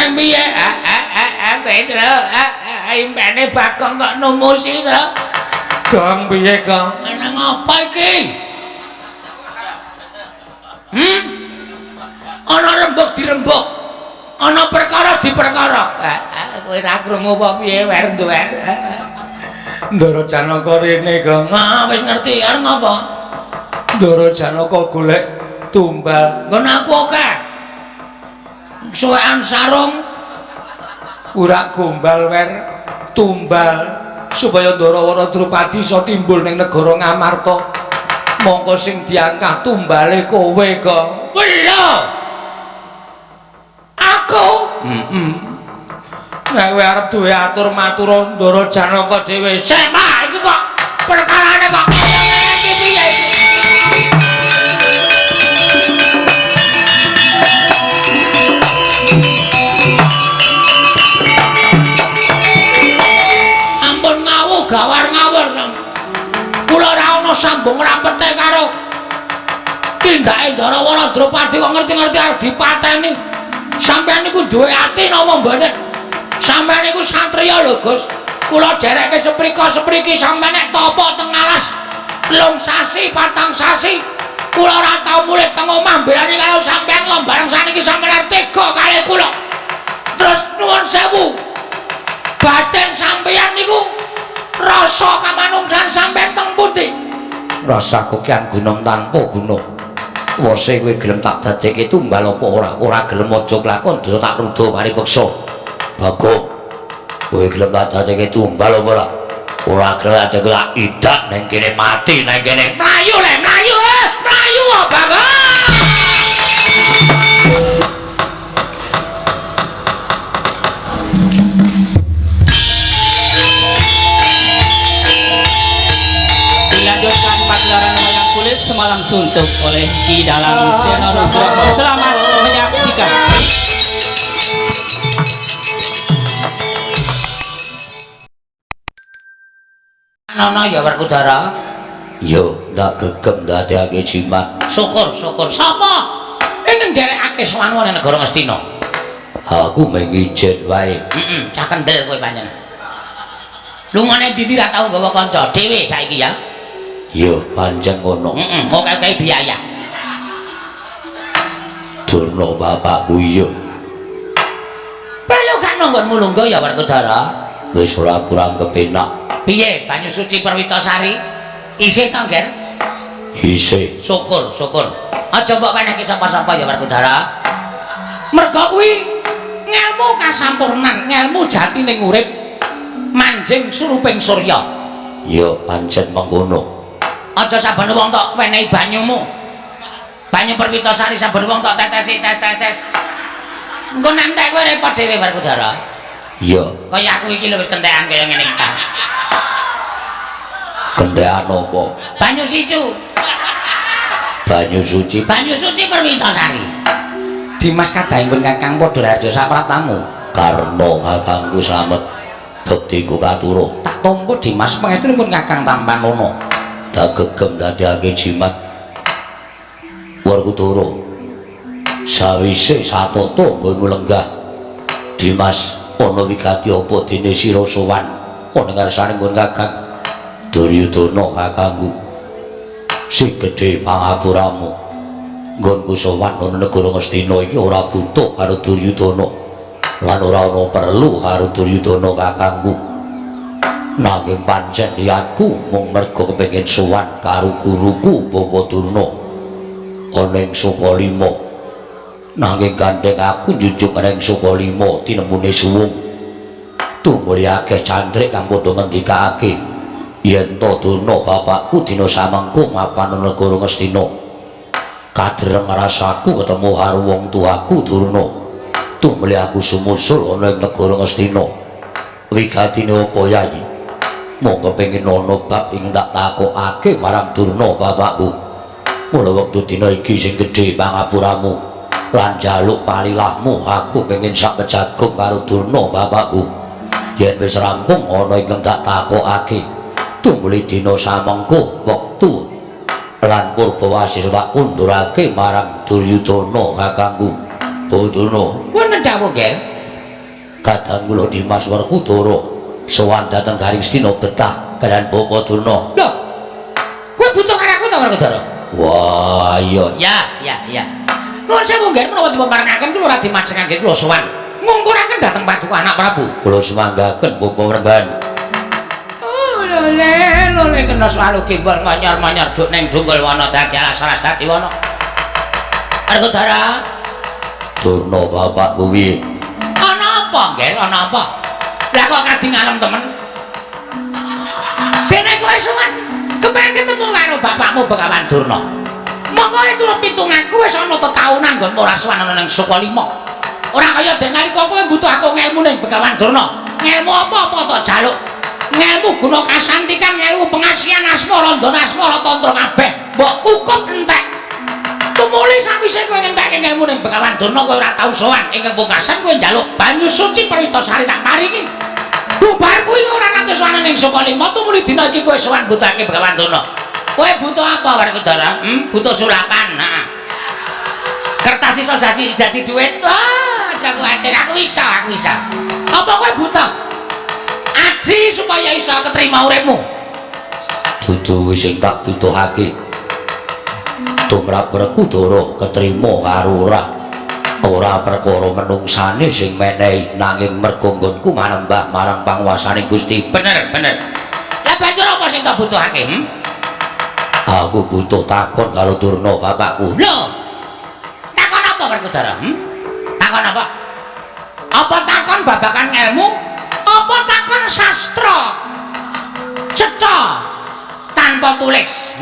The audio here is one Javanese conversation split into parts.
Nang piye? Petro, impene Bagong kok numusi, Tru. Gong piye, Gong? Nang apa iki? Hmm? Ana rembug dirembug. Ana perkara diperkara. Kowe ora krungu apa piye, wer nduwer. Ndara Janaka rene, Gong. Ah, wis ngerti arep ngapa? Ndara Janaka golek tumbal. Nggon aku akeh. Suwekan sarung urak gombal wer tumbal supaya Ndarawana Drupadi iso timbul ning negara Ngamarta. Mongko sing diangkah tumbale kowe, Gong. Lho. Aku? Heeh. Nek kowe arep duwe atur matur Ndara Janaka dhewe. Sik, Pak, iki kok perkarane kok kaya ngene iki piye iki? Ampun ngawu gawar ngawur sampeyan. Kula ora ana sambung rapete karo tindake Ndarawana Drupadi kok ngerti-ngerti arep dipateni. Sampeyan niku duwe ati napa mboten? Sampeyan niku satriya lho, Gus. Kula derekke seprika-sepriki sampeyan nek tapa teng alas 3 sasi, 4 sasi. Kula ora tau mulih teng omah mbelani karo sampeyan kok bareng saniki sampeyan arep tega kalih kula. Terus nuwun sewu. Batin sampeyan niku rasa kamanungsan sampeyan teng pundi? Rasa kokian gunung tanpa gunung. Wose kowe gelem tak dadekke tumbal apa ora? Ora gelem aja kelakon dosa tak ruda paripeksa. Bagong, kowe gelem tak dadekke tumbal apa ora? Ora gelem tak idak nang kene mati nang kene. Mlayu le, mlayu, mlayu Bagong. Dilanjutkan pagelaran wayang kulit semalam suntuk oleh Ki Dalang Seno Nugroho. Selamat menyaksikan. Nono ya Werkudara. Yo, ndak gegem ndadekake jimat. Syukur, syukur. Sapa? Ingkang nderekake sowan wonten negara Ngastina. Aku mung ijen wae. Heeh, cah kendel kowe panjenengan. Lungane ndi ra tau nggawa kanca dhewe saiki ya. Yo, pancen ngono. Heeh, oke-oke biaya. Durna bapakku iya. Prayo gak nonggonmu lungguh ya Werkudara. Wis ora kurang kepenak. Piye banyu suci Perwitasari? Isih to, Nger? Isih. Syukur, syukur. Aja mbok wenehke sapa-sapa ya Werkudara. Merga kuwi ngelmu kasampurnan, ngelmu jatining urip manjing suruping surya. Ya pancen mengkono. Aja saben wong tok wenehi banyumu. Banyu Perwitasari saben wong tok tetesi tes tes tes. Engko nek entek kowe repot dhewe Werkudara. Iya. Kaya aku iki lho wis kentekan kaya ngene iki. Kentekan apa? Banyu sisu. Banyu suci. Banyu suci Perwitasari. Dimas kadhangipun Kakang Padha Raharja sapraptamu. Karna kakangku slamet bektiku katuruh. Tak tampa Dimas pangestunipun Kakang Tampanana. Tak gegem dadekake jimat Werkudara. Sawise satata nggonmu lenggah Dimas ana wigati apa dene sira sowan ana ngarsane nggon Kakang Duryudana kakangku. Sing gedhe pangapuramu. Nggonku sowan ana negara Ngastina iki ora butuh karo Duryudana. Lan ora ana perlu karo Duryudana kakangku. Nanging pancen niatku mung merga kepengin sowan karo guruku Bapak Durna ana ing Sukalima. Nanging gandheng aku njujuk ana ing Sukalima tinemune suwung. Tumuli akeh cantrik kang padha ngendikake yen to Durna bapakku dina samengko mapan ana negara Ngastina. Kadreng rasaku ketemu karo wong tuaku Durna. Tumuli aku sumusul ana ing negara Ngastina. Wigatine apa Yayi? Mung kepengin ana bab ing tak takokake marang Durna bapakku. Mula wektu dina iki sing gedhe pangapuramu lan njaluk palilahmu, aku pengin sak pejagung karo Durna bapakku. Yen wis rampung ana ingkang tak takokake, tumuli dina samengko wektu lan purbawasi tak kundurake marang Duryudana kakangku. Bapak Durna. Wonten dawuh, Nger. Kadang kula Dimas Werkudara sowan dhateng Garing Stina betah kaliyan Bapak Durna. Lho. Kowe butuh karo aku ta Werkudara? Wah, iya. Ya, ya, ya. Nuwun sewu nggih menawa dipun parengaken kula ora dimajengake kula sowan. Ngungkuraken dhateng paduka anak Prabu. Kula sumanggaken Bapak Remban. Oh, lole, lole kena selalu gimbal manyar-manyar duk ning dungkul wana dadi alas-alas dadi wana. Werkudara. Durna bapak kuwi. Ana apa, Nggih? Ana apa? Lah kok kadi ngalem temen? Dene kowe sowan kepengin ketemu karo bapakmu Begawan Durna. Monggo itu pitunganku wis ana tetaunan nggon ora sowan ana ning Sukalima. Ora kaya den nalika kowe mbutuh aku ngelmu ning Begawan Durna. Ngelmu apa-apa tak jaluk. Ngelmu guna kasantikan, ngelmu pengasihan asmara, ndana asmara tantra kabeh. Mbok kukup entek. Tumuli sawise kowe ngentekke ngelmu ning Begawan Durna kowe ora tau sowan. Ingkang pungkasan kowe njaluk banyu suci Perwitasari tak paringi. Bubar kuwi ora nate sowan ning Sukalima, tumuli dina iki kowe sowan butuhake Begawan Durna. Kowe butuh apa Werkudara? Butuh sulapan. Heeh. Kertas iso sasi dadi duit. Wah, aja kuwatir, aku iso, aku iso. Apa kowe butuh aji supaya iso keterima uripmu? Dudu sing tak butuhake. Tumrap Werkudara ketrima karo ora. Ora perkara menungsane sing menehi nanging mergo nggonku manembah marang panguwasaning Gusti. Bener, bener. Lah banjur apa sing tak butuhake? Aku butuh takon karo Durna bapakku. Lho. Takon apa Werkudara? Takon apa? Apa takon babakan ngelmu? Apa takon sastra? Cetha tanpa tulis.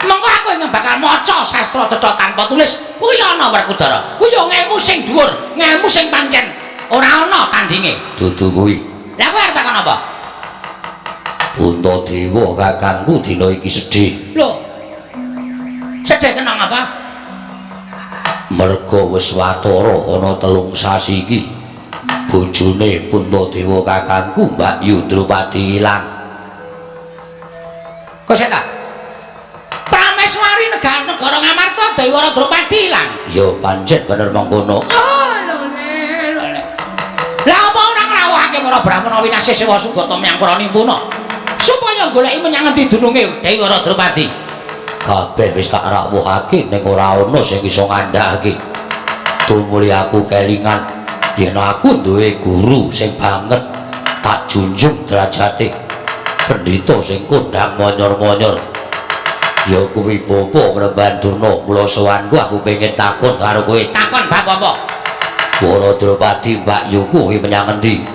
Mengko aku ingkang bakal maca sastra cetha tanpa tulis. Kuwi ana Werkudara. Kuwi yo ngelmu sing dhuwur, ngelmu sing pancen ora ana tandinge. Dudu kuwi. Lah kowe arep takon apa? Puntadewa kakangku dina iki sedih. Lho. Sedih kenang apa? Merga wis watara ana 3 sasi iki. Bojone Puntadewa kakangku Mbak Yu Drupadi ilang. Kok sik ta? Prameswari negara Ngamarta Dewara Drupadi ilang. Ya pancen bener mengkono. Oh, lho lho. Lah apa ora ngrawuhake para brahmana winasih sewa sugata menyang para nimpuna? Supaya goleki menyang ngendi dununge Dewara Drupadi. Kabeh wis tak rawuhake ning ora ana sing iso ngandhakake. Tumuli aku kelingan yen aku duwe guru sing banget tak junjung derajate. Pendhita sing kondhang monyor-monyor. Ya kuwi Bapa Mremban Durna, mula sowanku aku pengen takon karo kowe. Takon bab apa? Wara Drupadi Mbak Yu kuwi menyang endi?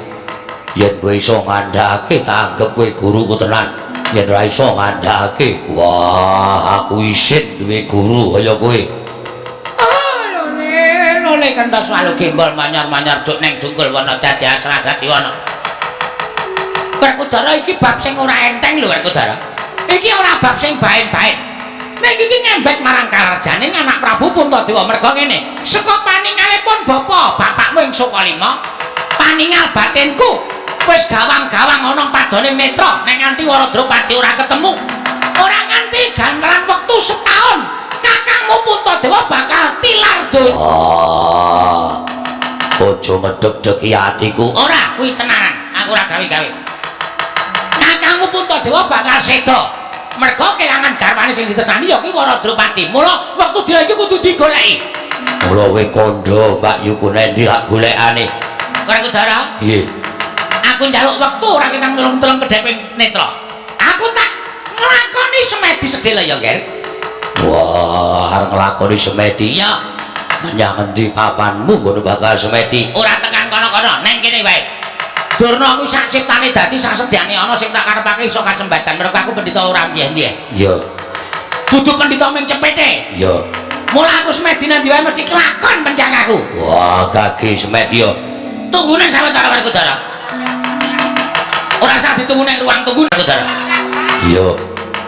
Yen kowe iso ngandhakake tak anggep kowe guruku tenan. Yen ora iso ngandhakake, wah aku isin duwe guru kaya kowe. Oh, lole, lole kentos walu gembol manyar-manyar duk ning dungkul wana dadi asrah dadi wana. Werkudara iki bab sing ora enteng lho Werkudara. Iki ora bab sing baen-baen. Nek iki ngembek marang karajane anak Prabu Puntadewa merga ngene. Saka paningalipun bapa bapakmu ing Sukalima, paningal batinku wis gawang-gawang ana padane netra nek nganti Wara Drupadi ora ketemu. Ora nganti gantelan wektu setahun, kakangmu Puntadewa bakal tilar donya. Ah. Aja ngedeg-degi atiku. Ora, kuwi tenanan. Aku ora gawe-gawe. Kakangmu Puntadewa bakal seda. Merga kelangan garwane sing ditresnani ya kuwi Wara Drupadi. Mula wektu dina iki kudu digoleki. Mula kowe kandha Mbak Yuku nendi lak golekane. Werkudara? Nggih. Aku njaluk wektu ora ketang telung-telung kedheping netra. Aku tak nglakoni semedi sedhela ya, Nger. Wah, arep nglakoni semedi ya. Menyang endi papanmu ngono bakal semedi? Ora tekan kono-kono, neng kene wae. Durna kuwi sak ciptane dadi sak sedyane ana sing tak karepake iso kasembadan. Mergo aku pendhita ora mbiyen-mbiyen. Iya. Kudu pendhita ming cepete. Iya. Mula aku semedi nang ndi wae mesti kelakon pencangkaku. Wah, gage semedi yo. Tunggu nang sawetara Werkudara. Ora usah ditunggu nang ruang tunggu Werkudara. Iya.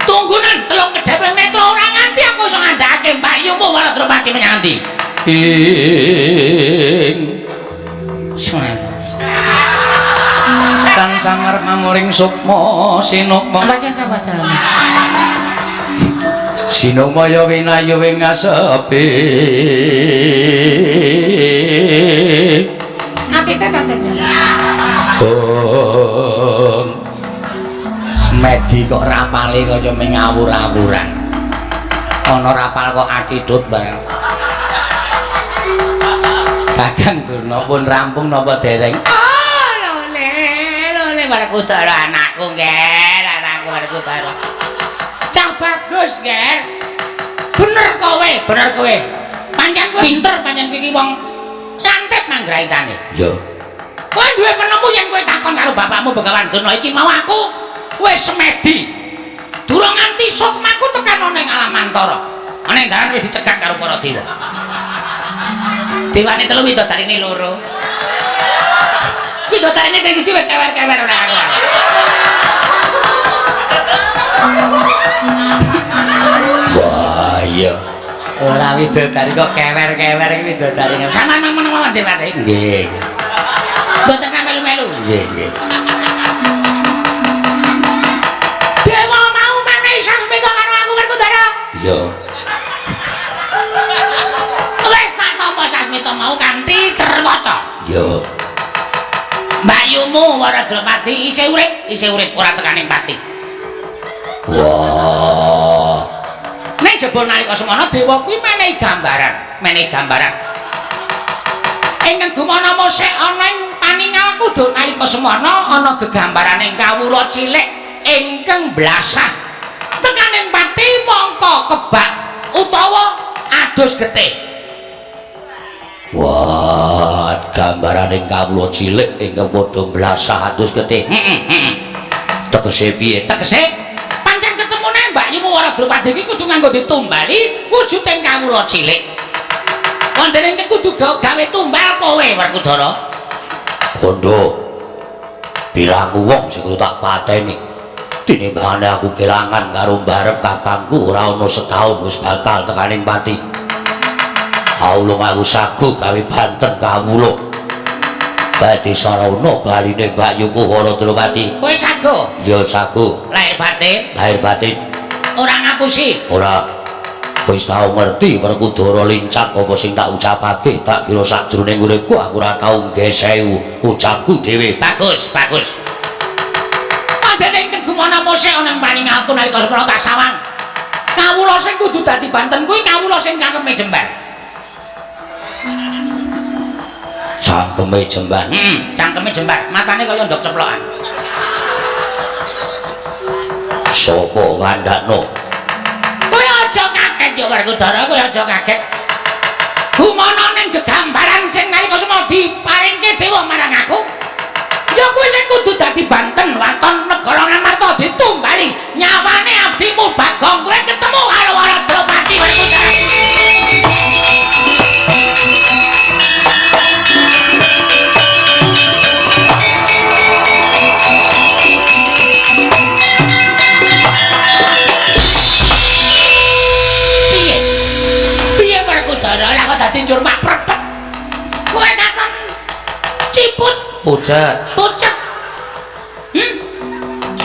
Tunggu nang telung kedheping netra ora nganti aku iso ngandhakake Mbak Yumu Wara Drupadi menyang endi. Ing Kang sangar mamuring sukma sinukma sinumaya winayu ing asepi. Atite tante. Oh. Semedi kok rapale kaya mengawur-awuran. Ana rapal kok atidut bareng. Kakang Durna pun rampung napa dereng? Oh, lole, lole Werkudara anakku, Nger, anakku Werkudara. Cah bagus, Nger. Bener kowe, bener kowe. Pancen kowe pinter, pancen kowe iki wong lantip manggraitane. Iya. Kowe duwe penemu yen kowe takon karo bapakmu Begawan Durna iki mau aku wis semedi. Durung nganti sukmaku tekan ana ing alam antara. Ana ing dalan wis dicegat karo para dewa. Dewane telu widodarine loro. Widodarine sing siji wis kewer-kewer ora aku. Wah, iya. Ora widodari kok kewer-kewer iki widodari. Sampeyan meneng mawon Dewate. Nggih. Mboten sampe melu-melu. Nggih, nggih. Dewa mau menehi sasmita karo aku Werkudara. Iya. Wis tak tampa sasmita mau kanthi terwaca. Iya. Mbakyumu Wara Drupadi isih urip ora tekane pati. Wah. Ning jebul nalika semana dewa kuwi menehi gambaran, menehi gambaran. Ingkang gumana mosek ana ing paningal kudu nalika semana ana gegambarane kawula cilik ingkang blasah. Tekaning pati mongko kebak utawa adus getih. Wah, gambarane kawula cilik ingkang padha blasah adus getih. Heeh, heeh. Tegese piye? Tegese pancen ketemune Mbakyumu Wara Drupadi iki kudu nganggo ditumbali wujuding kawula cilik. Wonten ing kudu gawe tumbal kowe Werkudara. Kondo. Pirang wong sing kudu tak pateni. Tinimbangane aku kelangan karo mbarep kakangku ora ana setahun wis bakal tekaning pati. Aulung aku sagu gawe banten kawula. Dadi sarana baline Mbakyuku Wara Drupadi. Kowe sagu? Ya sagu. Lahir batin? Lahir batin. Ora ngapusi? Ora. Wis tau ngerti Werkudara lincak apa sing tak ucapake, tak kira sakjroning uripku aku ora tau nggesehu ucapku dhewe. Bagus, bagus. Padane ingkang gumana mosek ana ing paningalku nalika semana tak sawang. Kawula sing kudu dadi banten kuwi kawula sing cangkeme jembar. Cangkeme jembar. Heeh, cangkeme jembar. Matane kaya ndok ceplokan. Sopo kandhakno? Kowe aja kaget ya Werkudara, kowe aja kaget. Gumana ning gegambaran sing nalika semana diparingke dewa marang aku. Ya kuwi sing kudu dadi banten waton negara Ngamarta ditumbali nyawane abdimu Bagong kowe ketemu karo Wara Drupadi Werkudara. Piye? Piye Werkudara lah kok dadi njur mak prepet. Kowe katon ciput pucet. Pucet.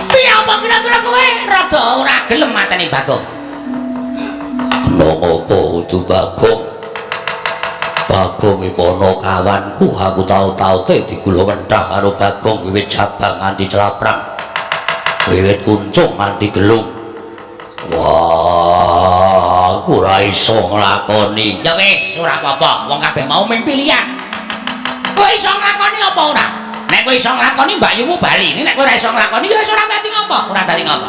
Piye apa kira-kira kowe rada ora gelem mateni Bagong? Kena ngopo kudu Bagong? Bagong iki ana kawanku, aku tau-taute digula wenthah karo Bagong wiwit jabang nganti celaprang. Wiwit kuncung nganti gelung. Wah, aku ora iso nglakoni. Ya wis, ora apa-apa, wong kabeh mau mung pilihan. Kowe iso nglakoni apa ora? Nek kowe iso nglakoni mbakyumu bali. Nek kowe ora iso nglakoni ya wis ora dadi ngopo, ora dadi ngopo.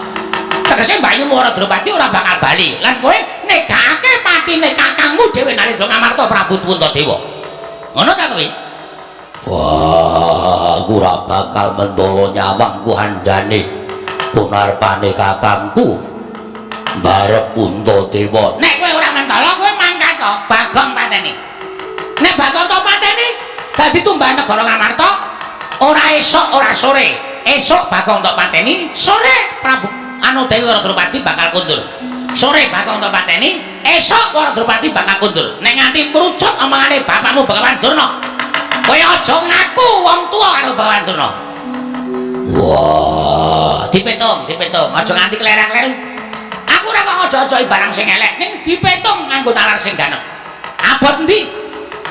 Tegese mbakyumu Wara Drupadi ora bakal bali. Lan kowe negake patine kakangmu dhewe Narendra Ngamarta Prabu Puntadewa. Ngono ta kowe? Wah, aku ora bakal mentolo nyawangku andane kunarpane kakangku mbarep Puntadewa. Nek kowe ora mentolo kowe mangkat to Bagong pateni. Nek Bagong to pateni dadi tumbal negara Ngamarta ora esuk ora sore. Esuk Bagong tok pateni, sore Prabu anu Dewi Wara Drupadi bakal kundur. Sore Bagong tok pateni, esuk Wara Drupadi bakal kundur. Nek nganti mrucut omongane bapakmu Begawan Durna, kowe aja ngaku wong tuwa karo Begawan Durna. Wah, dipetung, dipetung, aja nganti klerang-kleru. Aku ora kok ngojo-ojoki barang sing elek, ning dipetung nganggo nalar sing ganep. Abot endi?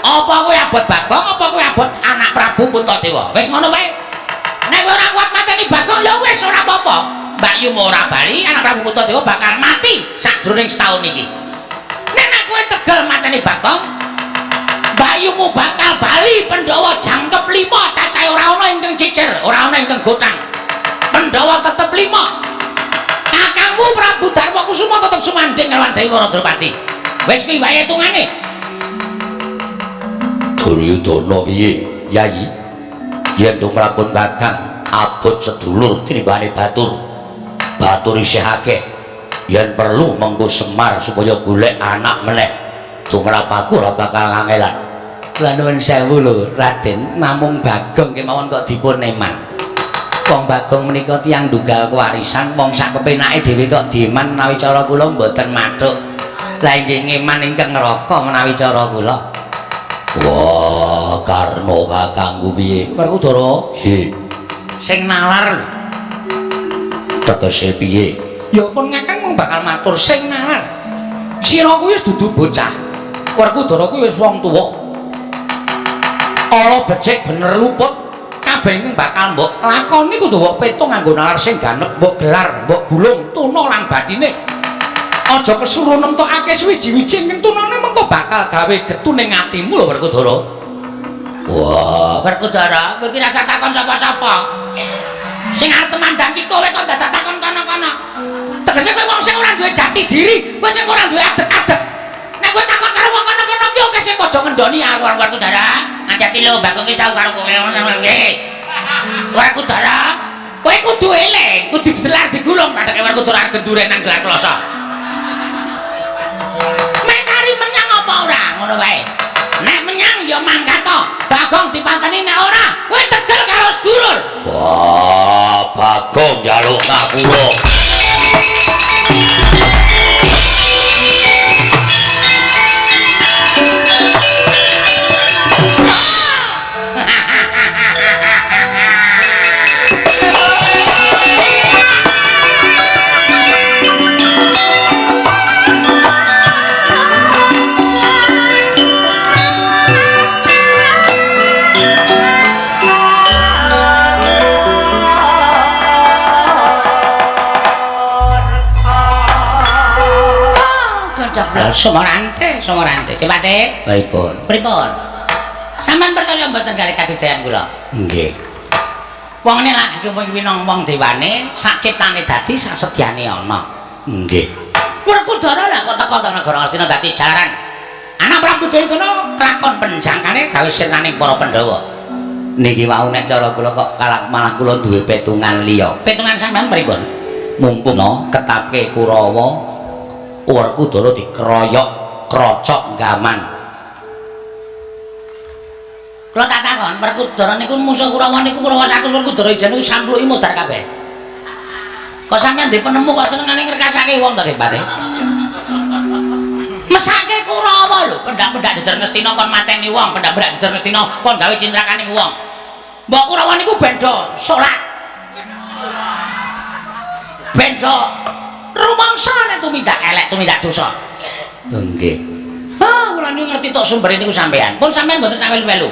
Apa kowe abot Bagong, apa kowe abot anak Prabu Puntadewa? Wis ngono wae. Nek kowe ora kuat mateni Bagong ya wis ora apa-apa. Mbakyumu ora bali, anak Prabu Puntadewa bakal mati sajroning setahun iki. Nek kowe tegel mateni Bagong, mbakyumu bakal bali Pandhawa jangkep 5, cacahe ora ana ingkang cicir, ora ana ingkang gotang. Pandhawa tetep 5. Kakangmu Prabu Darma Kusuma tetep sumandhing karo Dewi Waradropati. Wis kuwi wae hitungane. Duryudana piye, Yayi? Yen tumrapun Kakang abot sedulur tinimbane batur. Batur isih akeh. Yen perlu mengko Semar supaya golek anak meneh. Tumrap aku ora bakal kangelan. Kula nuwun sewu lho, Raden, namung Bagong kemawon kok dipun eman. Wong Bagong menika tiyang ndugal kewarisan, wong sak kepenake dhewe kok dieman menawi cara kula mboten mathuk. Lah inggih ngeman ingkang neraka menawi cara kula. Wah, Karna kakangku piye? Werkudara? Nggih. Sing nalar lho. Tegese piye? Ya pun Kakang mung bakal matur sing nalar. Sira kuwi wis dudu bocah. Werkudara kuwi wis wong tuwa. Ala becik bener luput. Kabeh ingkang bakal mbok lakoni kudu mbok petung nganggo nalar sing ganep, mbok gelar, mbok gulung tuna lan batine. Aja kesuruh nemtokake suwiji-wiji ingkang tunane mengko bakal gawe getu ning atimu lho Werkudara. Wah, Werkudara, kowe iki rasa takon sapa-sapa. Sing arep temandang ki kowe kok dadak takon kono-kono. Tegese kowe wong sing ora duwe jati diri, kowe sing ora duwe adeg-adeg. Nek kowe takon karo wong kono-kono ki oke sing padha ngendoni aku Werkudara. Ngajati lho Bagong wis tau karo kowe ngono kuwi. Werkudara, kowe kudu eling, kudu digelar digulung padake Werkudara gendure nang gelar kloso. Mekari menyang apa ora ngono wae. Nek menyang ya mangkat to. Bagong dipanteni nek ora, kowe tegel karo sedulur. Wah, Bagong njaluk ngapura. Sumorante, sumorante. Dipate? Pripun? Pripun? Sampeyan percaya mboten kali kadidayan kula? Nggih. Wong nek lagi kepengin wong dewane, sak ciptane dadi sak sedyane ana. Nggih. Werkudara lah kok teko teng negara Ngastina dadi jalaran. Anak Prabu Duryudana kelakon penjangkane gawe sirnaning para Pandhawa. Niki wau nek cara kula kok malah kula duwe petungan liya. Petungan sampeyan pripun? Mumpung no ketapke Kurawa, Werkudara dikeroyok krocok gaman. Kula tak takon, Werkudara niku musuh Kurawa niku Kurawa 100 Werkudara ijen niku sampluki modar kabeh. Kok sampeyan ndek penemu kok senengane ngrekasake wong to, Pak? Mesake Kurawa lho, pendak-pendak jejer Ngastina kon mateni wong, pendak-pendak jejer Ngastina kon gawe cintrakane wong. Mbok Kurawa niku benda salat. Benda rumangsa nek tumindak elek, tumindak dosa. Nggih. Ha, kula niku ngerti tok sumbere niku sampean. Pun sampean mboten sampean melu.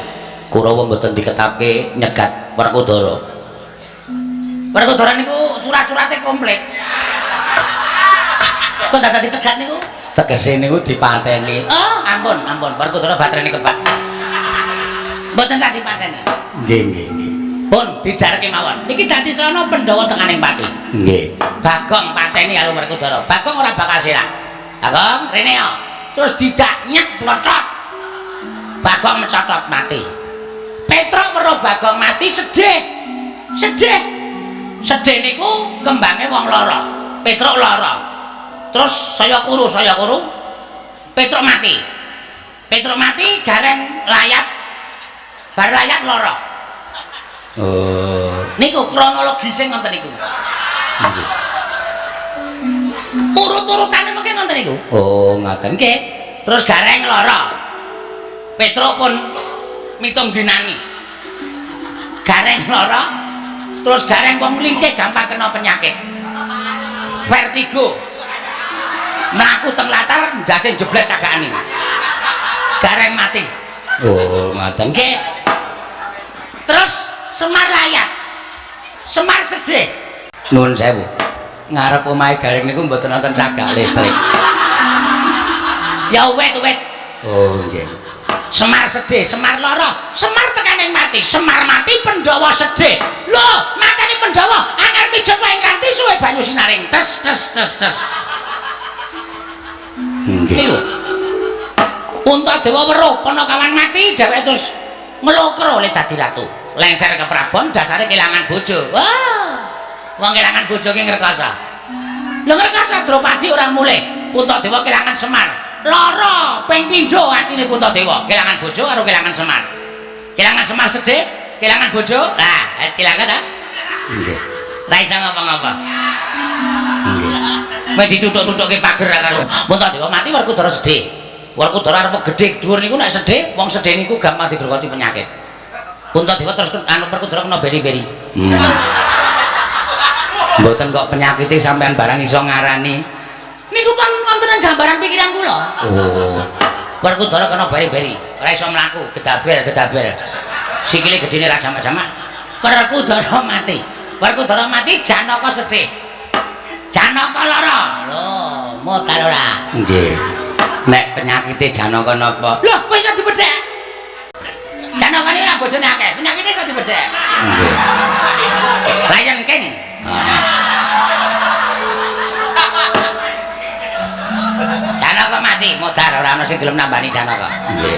Kurawa mboten diketapke nyegat Werkudara. Werkudara niku surat-surate komplit. Kok dadak dicegat niku? Tegese niku dipateni. Oh, ampun, ampun. Werkudara baterene kebak. Mboten sah dipateni. Nggih, nggih, nggih. Pun dijarke mawon. Niki dadi srana Pandhawa tenganing pati. Nggih. Bagong pateni karo Werkudara. Bagong ora bakal sirah. Bagong rene yo. Terus didak nyek plotot. Bagong mecotot mati. Petruk weruh Bagong mati sedih. Sedih. Sedih niku kembange wong lara. Petruk lara. Terus saya kuru, saya kuru. Petruk mati. Petruk mati gareng layat. Bar layat lara. Oh, niku kronologise ngoten niku. Nggih. Urut-urutane mengke ngoten niku. Oh, ngoten nggih. Terus gareng lara. Petruk pun mitung dinani. Gareng lara. Terus gareng wong mlingkih gampang kena penyakit. Vertigo. Mlaku teng latar ndase jebles sagakane. Gareng mati. Oh, ngaten. Nggih. Terus Semar layat. Semar sedih. Nuwun sewu. Ngarep omahe Gareng niku mboten wonten cagak listrik. Ya wet-wet. Oh, nggih. Semar sedih, Semar lara, Semar tekaning mati, Semar mati Pandhawa sedih. Lho, matane Pandhawa angel mijet wae ngranti suwe banyu sinaring. Tes tes tes tes. Nggih. Niku. Puntadewa weruh Panakawan mati, dheweke terus nglokro le dadi ratu. Lengser ke Prabon dasare kelangan bojo. Wah. Wong kelangan bojo ki ngrekasa. Lho ngrekasa Drupadi ora mulih. Puntadewa kelangan Semar. Lara ping pindho atine Puntadewa, kelangan bojo karo kelangan Semar. Kelangan Semar sedih, kelangan bojo. Lah, silakan ta. Nggih. Ra iso ngapa-ngapa. Nggih. Wis ditutuk-tutukke pager karo Puntadewa mati, Werkudara sedih. Werkudara arep gedhe dhuwur niku nek sedih, wong sedih niku gampang digerogoti penyakit. Puntadewa terus anu Werkudara kena beri-beri. Mboten kok penyakite sampean barang iso ngarani. Niku pun wonten gambaran pikiran kula. Oh. Werkudara kena beri-beri, ora iso mlaku, gedabel-gedabel. Sikile gedene ra jamak-jamak. Werkudara mati. Werkudara mati, Janaka sedih. Janaka lara. Lho, modal ora? Nggih. Nek penyakite Janaka napa? Lho, wis iso dibedhek. Janaka niki ora bojone akeh, penyakite iso dibedhek. Nggih. Lion King. Janaka mati, modar ora ana sing gelem nambani Janaka. Nggih.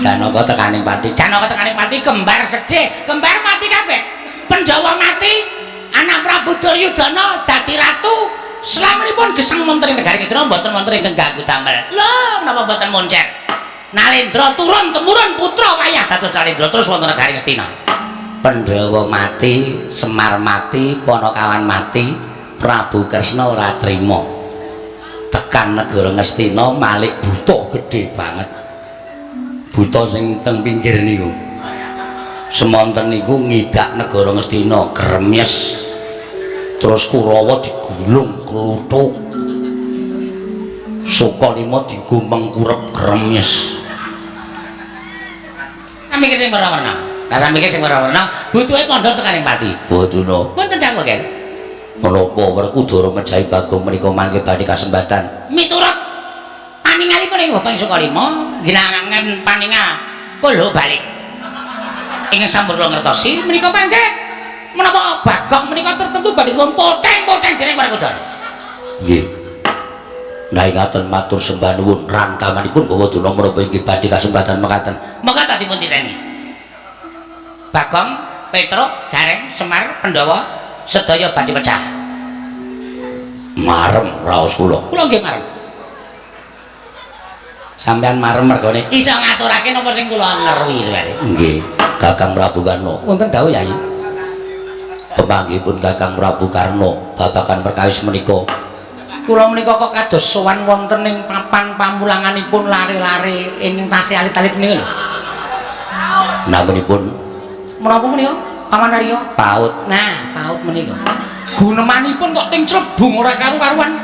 Janaka tekaning pati. Janaka tekaning pati kembar sedih, kembar mati kabeh. Pandhawa mati, anak Prabu Duryudana dadi ratu. Slaminipun geseng wonten ing negari Ngastina mboten wonten ingkang ganggu damel. Lho, menapa mboten moncer? Nalendra turun temurun putra wayah dados Nalendra terus wonten negari Ngastina. Pandhawa mati, Semar mati, Panakawan mati, Prabu Kresna ora trima. Tekan negara Ngastina malik buta gedhe banget. Buta sing teng pinggir niku. Semonten niku ngidak negara Ngastina gremyes. Terus Kurawa digulung kluthuk. Sukalima dienggo mengkurep gremyes. Mikir sing werna-werna. Lah mikir sing werna-werna, butuhe pondok tekaning pati. Boduna. Wonten dawuh, Ken. Menapa Werkudara mejahi Bagong menika mangke badhe kasembatan? Miturut paningalipun ing Bapak Sukalima, ginangan paningal kula balik. Ingkang sampun kula ngertosi menika mangke menapa Bagong menika tertentu badhe dipun poteng-poteng dening Werkudara. Nggih. Nah ingaten matur sembah nuwun rantamanipun Bawaduna menapa inggih badhe kasembatan mekaten. Monggo ta dipun titeni. Bagong, Petruk, Gareng, Semar, Pandhawa sedaya badhe pecah. Marem raos kula. Kula nggih marem. Sampeyan marem mergone iso ngaturake napa sing kula ngerwi lho. Nggih, Kakang Prabu Karna. Wonten dawuh Yayi. Pemanggihipun Kakang Prabu Karna babagan perkawis menika. Kula menika kok kados sowan wonten ing papan pamulanganipun lare-lare ing tasih alit-alit menika lho. Naminipun menapa menika? Paman Arya? PAUD. Nah, PAUD menika. Gunemanipun kok ting clebung ora karu-karuan.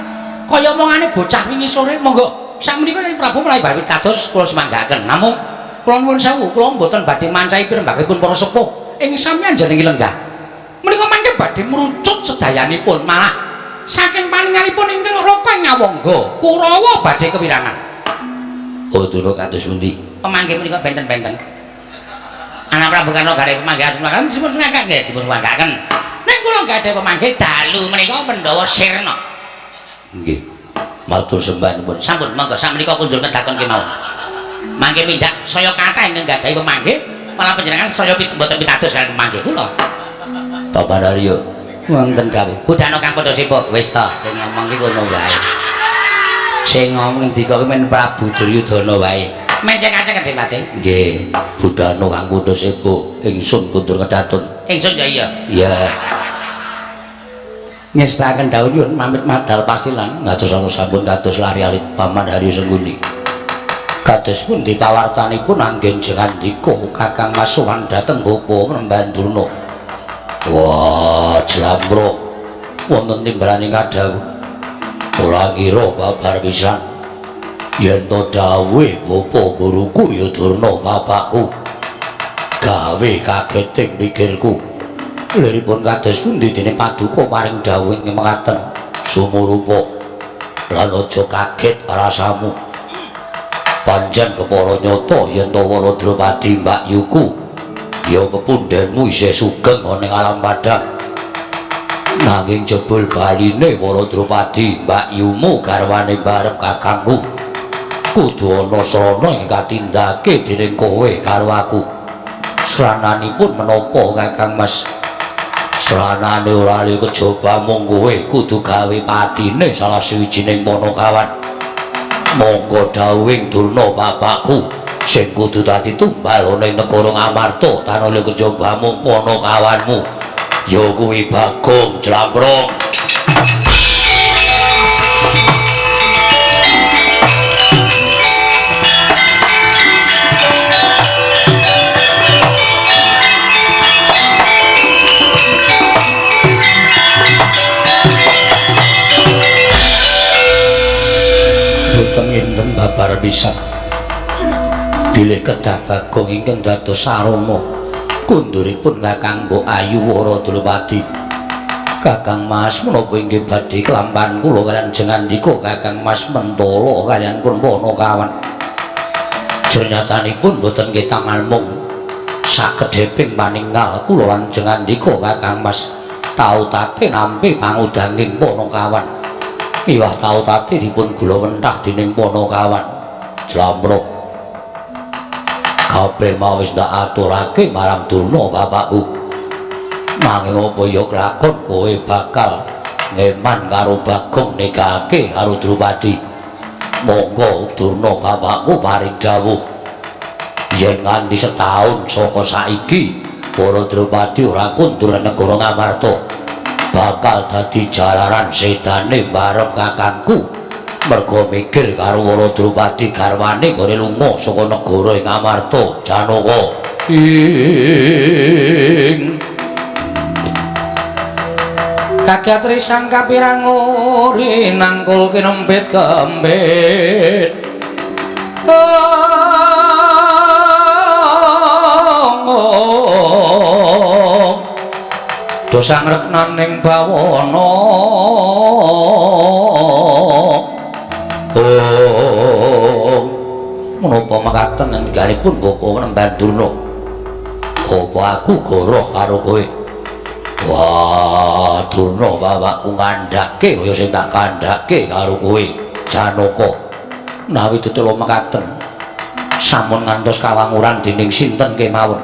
Kaya omongane bocah wingi sore. Monggo. Sakmenika Kyai Prabu menawi badhe kados kula semanggaaken. Namung kula nuwun sewu, kula mboten badhe mancahi pirembagipun para sepuh ing sampeyan jenengi lenggah. Menika mangke badhe mrucut sedayanipun malah saking paninganipun ingkang Raka ing Ngawangga, Kurawa badhe kewirangan. Oh, durung kados pundi? Pemanggih menika benten-benten. Anak Prabu Karna gadhahi pemanggih atus makan dipun sungakaken nggih, dipun sungakaken. Ning kula gadhahi pemanggih dalu menika Pandhawa Sirna. Nggih. Matur sembah nuwun. Sampun monggo sakmenika kundur kedaton kemawon. Mangke mindak saya kathah ingkang gadhahi pemanggih, malah panjenengan saya mboten pitados kaliyan pemanggih kula. Bapak Daryo, wonten dawuh. Budhana kang padha sibuk. Wis ta, sing ngomong ki kono wae. Sing ngomong ngendika ki men Prabu Duryudana wae. Menceng-aceng kedhe-mate. Nggih, Budhana kang padha sibuk, ingsun kundur kedaton. Ingsun ya iya. Iya. Ngestaken dawuh nyuwun pamit madal pasilan ngados ana sampun kados lari alit Paman Haryo Sengkuni. Kados pundi pawartanipun anggen jengandika Kakang Mas sowan dhateng Bapa Panembahan Durna. Wah, jlambrok wonten timbalane kadhawuh. Ora ngira babar pisan. Yen to dawuhe bapa guruku ya Durna bapakku gawe kageting pikirku. Liripun kados pundi dene paduka paring dawuh ing mekaten sumurupa lan aja kaget rasamu. Pancen kepara nyata yen to Wara Drupadi mbakyuku ya pepundhenmu isih sugeng ana ing alam padhang. Nanging jebul baline Wara Drupadi mbakyumu garwane barep kakangku kudu ana srana ing katindake dening kowe karo aku. Srananipun menapa Kakang Mas? Sranane ora liya kejaba mung kowe kudu gawe patine salah sawijining panakawan. Monggo dawuhing Durna bapakku sing kudu dadi tumbal ana ing negara Ngamarta tanpa liya kejaba mung panakawanmu ya kuwi Bagong Jlamprong. Boten enten babar pisan bilih kedah Bagong ingkang dados sarana kunduripun Kakang Mbok Ayu Wara Drupadi. Kakang Mas menapa inggih badhe kelampahan kula kaliyan jengandika Kakang Mas mentala kaliyan pun panakawan. Jernyatanipun boten ketang mung sakedheping paningal kula lan jengandika Kakang Mas tau tate nampi pangudanging panakawan. Miwah tau tate dipun gula wentah dening panakawan. Jlamprok kabeh mau wis ndak aturake marang Durna bapakku. Nanging apa ya kelakon kowe bakal ngeman karo Bagong nikahake karo Drupadi. Monggo Durna bapakku paring dawuh yen nganti setahun saka saiki para Drupadi ora kundur negara Ngamarta bakal dadi jalaran sedane barep kakangku merga mikir karo Wara Drupadi garwane nggone lunga saka negara ing Ngamarta. Janaka ing kakyat risang kapirang uri nangkul kinempit kembit. Dosa ngreknaning bawana. Menapa mekaten ngendikanipun Bapak Nemban Durna? Apa aku goroh karo kowe? Wah, Durna bapakku ngandhake kaya sing tak kandhake karo kowe, Janaka. Menawi tetela mekaten sampun ngantos kawanguran dening sinten kemawon.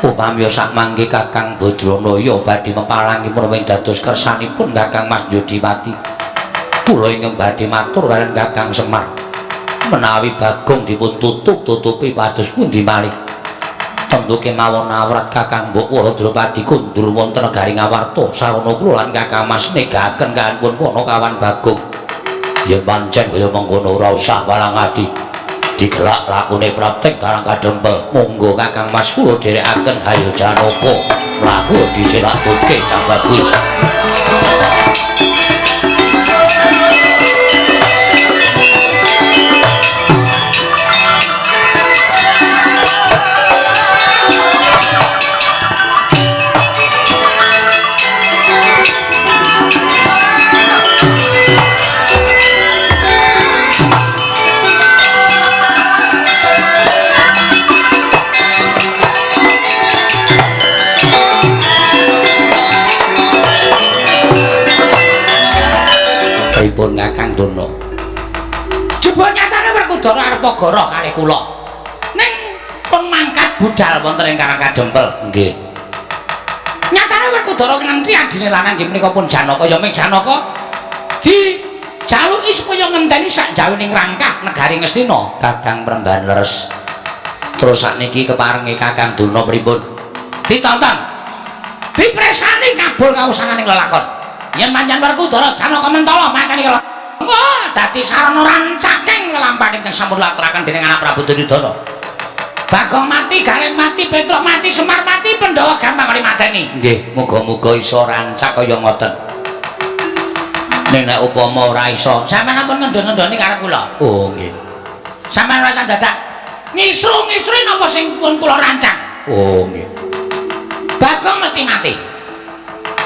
Upami sak mangke Kakang Badranaya badhe mepalangipun ing dados kersanipun Kakang Mas Yodipati. Kula ingkang badhe matur kaliyan Kakang Semar. Menawi Bagong dipun tutup-tutupi pados pundi malih. Tentu kemawon awrat Kakang Mbok Wara Drupadi kundur wonten negari Ngawarta sarana kula lan Kakang Mas negaken kanpun panakawan Bagong. Ya pancen kaya mengkono ora usah walang ati. Digelak lakune praktek karang kadempel. Monggo Kakang Mas kula dherekaken. Hayo Janaka mlaku diselakake cah bagus. Pripun Kakang Durna? Jebul nyatane Werkudara arep goroh kalih kula. Ning pun mangkat budal wonten ing Karang Kadempel. Nggih. Nyatane Werkudara nganti adine lanang nggih menika pun Janaka ya ming Janaka dijaluki supaya ngenteni sak jawining rangkah negari Ngastina. Kakang Premban leres. Terus sakniki keparenge Kakang Durna pripun? Ditonton. Dipresani kabul kawusananing lelakon. Yen pancen Werkudara Janaka mentala makane kala wah dadi sarana rancaking lelampahan ingkang sampun laturaken dening anak Prabu Duryudana. Bagong mati, Gareng mati, Petruk mati, Semar mati, Pandhawa gampang kali mateni. Nggih, muga-muga iso rancak kaya ngoten. Ning nek upama ora iso, sampeyan ampun ngendon-ngendoni karep kula. Oh nggih. Sampeyan ora usah dadak ngisru-ngisru napa sing pun kula rancang. Oh nggih. Bagong mesti mati.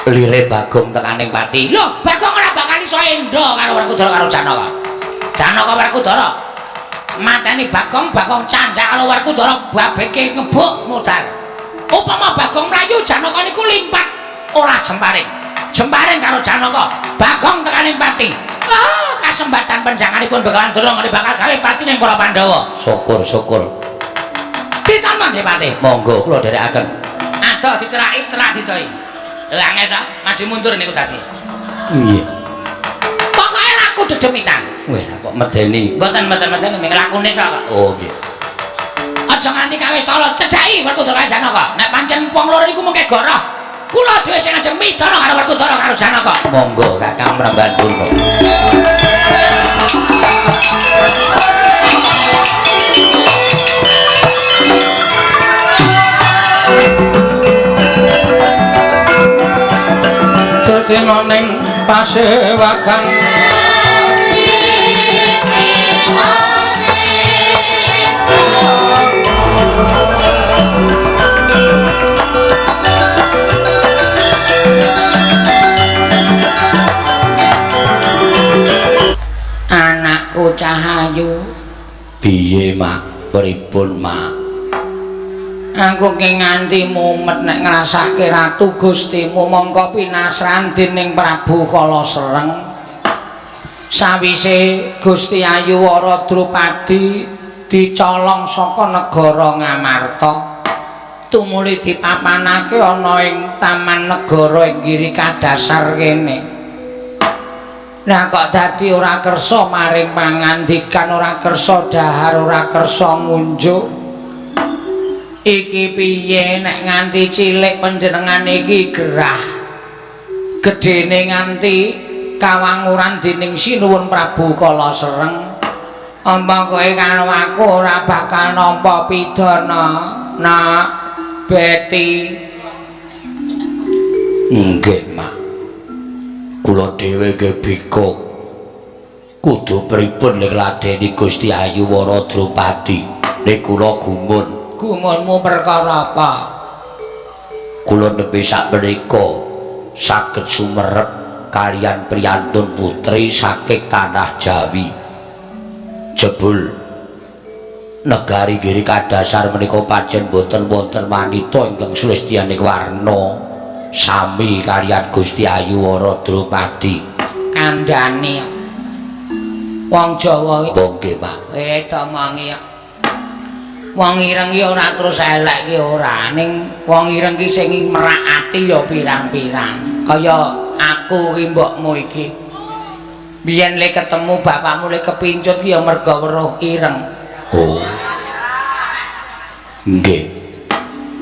Lire Bagong tekaning pati. Lho, Bagong ora bakal iso endo karo Werkudara karo Janaka. Janaka Werkudara mateni Bagong, Bagong candhak karo Werkudara babeke ngebuk mudhar. Upama Bagong mlayu Janaka niku limpat olah jemparing. Jemparing karo Janaka, Bagong tekaning pati. Ah, kasembatan penjanganipun Begawan Durna ngene bakal gawe pati ning para Pandhawa. Syukur-syukur. Ditonton nggih Pati. Monggo kula dherekaken. Adoh diceraki, cerak didoi. Lha angel ta, maju mundur niku dadi. Nggih. Pokoke laku dedemitan. Weh, kok medeni. Mboten mboten medeni, mung lakune tok kok. Oh nggih. Aja nganti kawis tala cedhaki Werkudara Janaka. Nek pancen wong loro niku mengke goroh. Kula dhewe sing ajeng midana karo Werkudara karo Janaka. Monggo Kakang Mremban Durna. Sedina ning pasewakan Anakku Cahayu. Piye, Mak? Pripun, Mak? Aku ki nganti mumet nek ngrasake Ratu Gustimu mongko pinasran dening Prabu Kala Sereng. Sawise Gusti Ayu Wara Drupadi dicolong saka negara Ngamarta, tumuli dipapanake ana ing Taman Negara ing Giri Kadasar kene. Lah kok dadi ora kersa maring pangandikan, ora kersa dahar, ora kersa ngunjuk. Iki piye nek nganti cilik panjenengan iki gerah. Gedene nganti kawanguran dening Sinuwun Prabu Kala Sereng. Apa kowe karo aku ora bakal nampa pidana, Nak Beti? Nggih, Mak. Kula dhewe nggih bikuk. Kudu pripun nek ladeni Gusti Ayu Wara Drupadi? Nek kula gumun. Gumunmu perkara apa? Kula nembe sakmenika saged sumerep kaliyan priyantun putri saking tanah Jawi. Jebul negari Giri Kadasar menika pancen boten wonten wanita ingkang sulistyaning warna sami kaliyan Gusti Ayu Wara Drupadi. Kandhane wong Jawa iki. Nggih, Pak. Domongi. Wong ireng ki ora terus elek ki ora, ning wong ireng ki sing merak ati ya pirang-pirang. Kaya aku ki mbokmu iki. Biyen le ketemu bapakmu le kepincut ki ya merga weruh ireng. Oh. Nggih.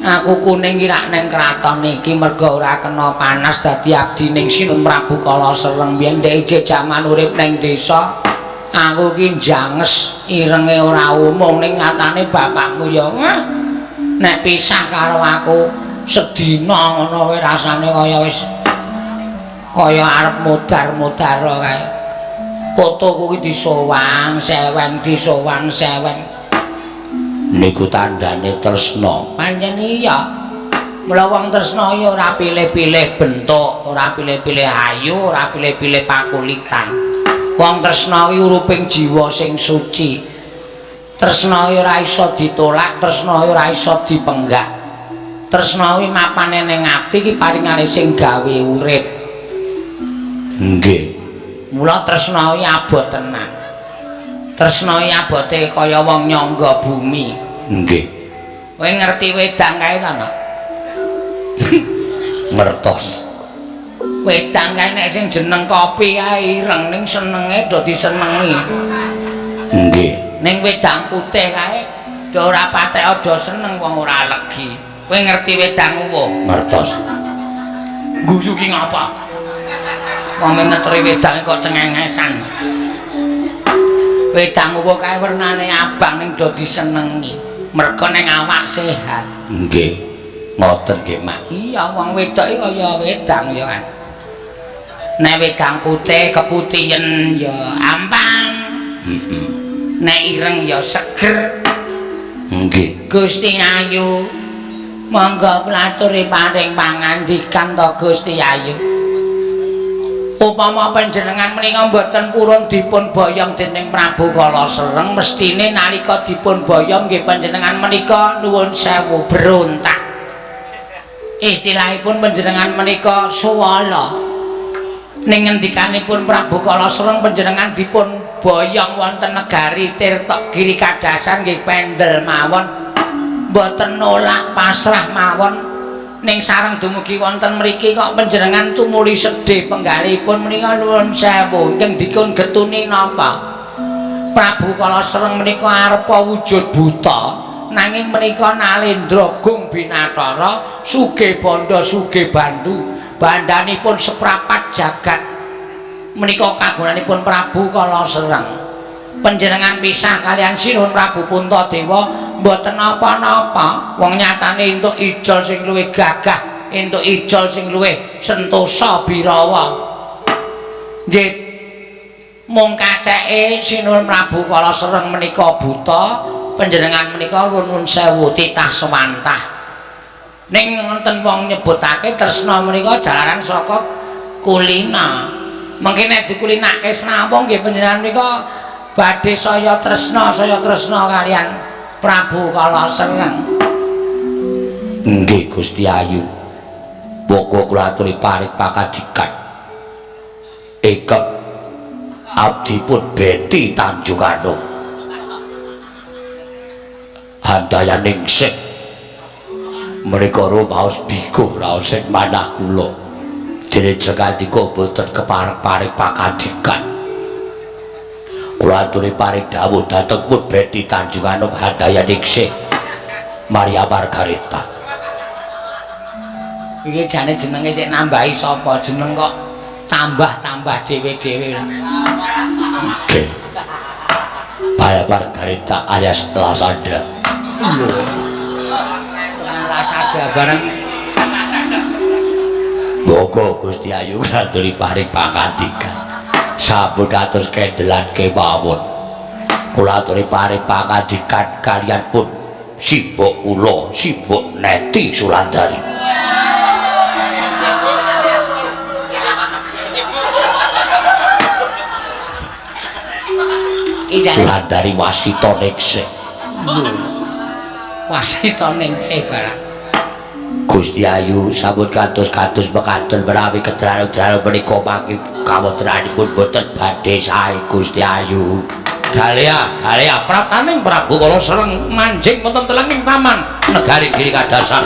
Aku kuning ki rak ning kraton iki merga ora kena panas dadi abdi ning Sinuwun Prabu Kala Sereng. Biyen ndek ijek jaman urip ning desa. Aku ki njanges irenge ora umum, ning nyatane bapakmu ya wah nek pisah karo aku sedina ngono wae rasane kaya wis kaya arep modar-modar kae. Fotoku ki disowang seweng, disowang seweng. Niku tandane tresna. Pancen iya. Mula wong tresna ya ora pilih-pilih bentuk, ora pilih-pilih ayu, ora pilih-pilih pakulitan. Wong tresna kuwi uruping jiwa sing suci. Tresna kuwi ora iso ditolak, tresna kuwi ora iso dipenggak. Tresna kuwi mapane ning ati iki paringane sing gawe urip. Nggih. Mula tresna kuwi abot tenan. Tresna kuwi abote kaya wong nyangga bumi. Nggih. Kowe ngerti wedang kae ta, Nak? Ngertos. Wedang kae nek sing jeneng kopi kae ireng, ning senenge do disenengi. Nggih. Ning wedang putih kae do ora patek do seneng wong ora legi. Kowe ngerti wedang uwuh? Ngertos. Guyu ki ngapa? Wong ngeteri wedang kok cengengesan. Wedang uwuh kae wernane abang ning do disenengi. Merga ning awak sehat. Nggih. Ngoten nggih, Mak. Iya, wong wedok iki kaya wedang ya kan. Nek wedang putih keputihen ya ampang. Heeh. Nek ireng ya seger. Nggih. Gusti Ayu, monggo kula aturi paring pangandikan to Gusti Ayu. Upama panjenengan menika mboten purun dipun boyong dening Prabu Kala Sereng, mestine nalika dipun boyong nggih panjenengan menika nuwun sewu berontak. Istilahipun panjenengan menika suwala. Ning ngendikanipun Prabu Kala Sereng panjenengan dipun boyong wonten negari Tirta Giri Kadasan nggih pendel mawon. Mboten nolak pasrah mawon. Ning sareng dumugi wonten mriki kok panjenengan tumuli sedih penggalihipun menika nuwun sewu ingkang dipun getuni napa? Prabu Kala Sereng menika arepa wujud buta nanging menika nalendra gung binathara sugih bandha sugih bandu bandhanipun seprapat jagat menika kagunanipun Prabu Kala Sereng. Panjenengan pisah kalian Sinuhun Prabu Puntadewa mboten napa-napa, wong nyatane entuk ijol sing luwih gagah, entuk ijol sing luwih sentosa birawa. Nggih mung kaceke Sinuhun Prabu Kala Sereng menika buta, panjenengan menika nuwun sewu titah sewantah. Ning wonten wong nyebutake tresna menika jalaran saka kulina. Mengke nek dikulinake srawung nggih panjenengan menika badhe saya tresna kalian Prabu Kala Sereng. Nggih Gusti Ayu. Monggo kula aturi paring pakadikan. Ekep abdi pun Beti Tanjunganum. Handayaningsih menika rumaos bikuh raos ing manah kula. Dene jekandika boten kepareng-pareng pakadikan. Kula aturi paring dawuh dhateng pun Beti Tanjunganum Handayaningsih Maria Margareta. Iki jane jenenge sik nambahi sapa? Jeneng kok tambah-tambah dhewe-dhewe. Nggih. Maria Margareta alias Lasada. Lho. Lasada bareng. Monggo Gusti Ayu aturi paring pangandikan. Sampun kados kendelan kemawon. Kula aturi paring pangandikan kalian pun simbok kula, simbok Neti Sulandari. Sulandari wasita ningsih. Wasita ningsih barang. Gusti Ayu sampun kados-kados mekaten menawi kedalu-dalu menika mangke kawontenanipun boten badhe sae Gusti Ayu. Galea, galea prataning Prabu Kala Sereng manjing wonten telenging taman negari Giri Kadasan.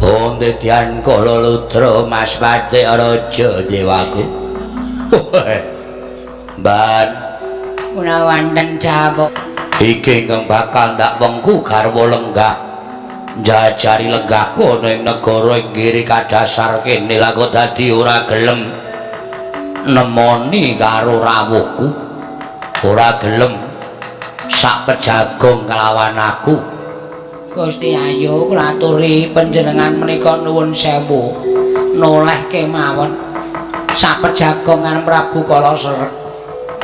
Onde dian kala ludra Mas Pati Raja Dewaku. Mban kula wonten dawuh. Iki ingkang bakal ndak wengku garwa lenggah. Njajari lenggahku ana ing negara ing Giri Kadasar kene lha kok dadi ora gelem nemoni karo rawuhku. Ora gelem sak pejagong kelawan aku. Gusti Ayu kula aturi panjenengan menika nuwun sewu noleh kemawon sapejagongan Prabu Kala Sereng.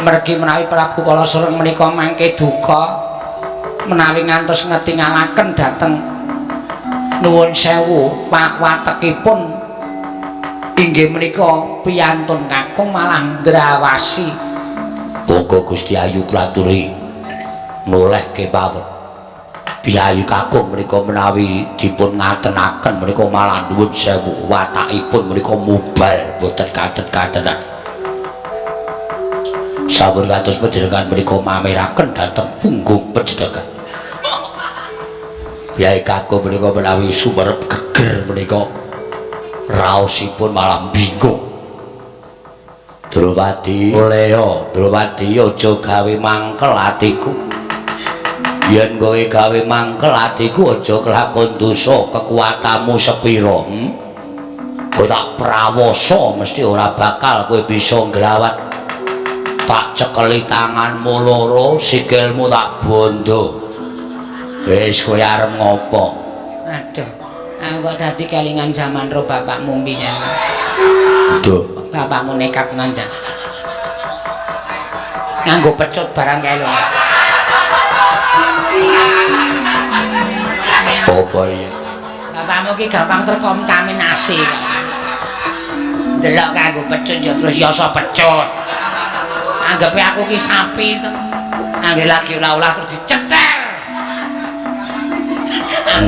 Mergi menawi Prabu Kala Sereng menika mangke duka menawi ngantos ngetingalaken dhateng nuwun sewu watekipun inggih menika piyantun kakung malah ndrawasi. Monggo Gusti Ayu kula aturi noleh kemawon. Piyayi kakung menika menawi dipun ngatenaken menika malah nuwun sewu watakipun menika mubal boten katet-katenan. Sampun kados panjenengan menika mameraken dhateng punggung panjenengan. Piyayi kakung menika menawi sumerep geger menika raosipun malah bingung. Drupadi oleh, Drupadi aja gawe mangkel atiku. Yen kowe gawe mangkel atiku aja kelakon dosa kekuatanmu sepira. Kowe tak prawasa mesti ora bakal kowe bisa nglawat. Tak cekeli tanganmu loro, sikilmu tak bondo. Wis kowe arep ngopo? Aduh, aku kok dadi kelingan jaman ro bapakmu mbiyen. Duh, bapakmu nekat tenan jan. Nganggo pecut barang kae lho. Apa iya? Bapakmu ki gampang terkontaminasi. Delok kanggo pecut ya terus yasa pecut. Anggepe aku ki sapi to. Angger lagi ulah-ulah terus dicetel.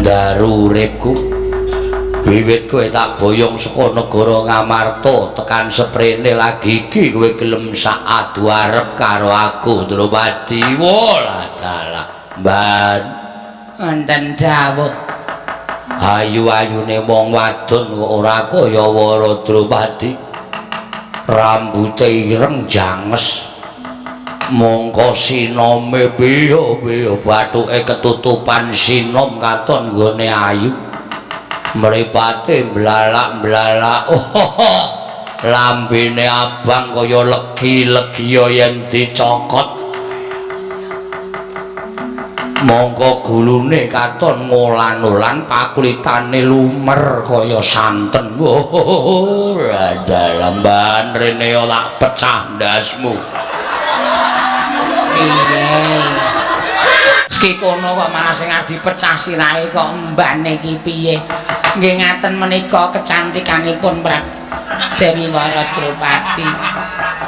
Ndaru uripku. Wiwit kowe tak boyong saka negara Ngamarta tekan seprene lagi iki kowe gelem sak adu arep karo aku Drupadi. Walah dalah. Mban wonten dawuh. Ayu-ayune wong wadon kok ora kaya Wara Drupadi. Rambute ireng janges. Mongko sinome piye-piye bathuke ketutupan sinom katon nggone ayu. Mripate mblalak-mblalak. Oh, lambene abang kaya legi-legiya yen dicokot. Mongko gulune katon ngolan-olan, pakulitane lumer kaya santen. Oh, dalamban rene ora pecah ndasmu. Piye? Ski kono kok malah sing arep dipecah sirahe kok mbane iki piye? Nggih ngaten menika kecantikanipun Dewi Wara Drupadi.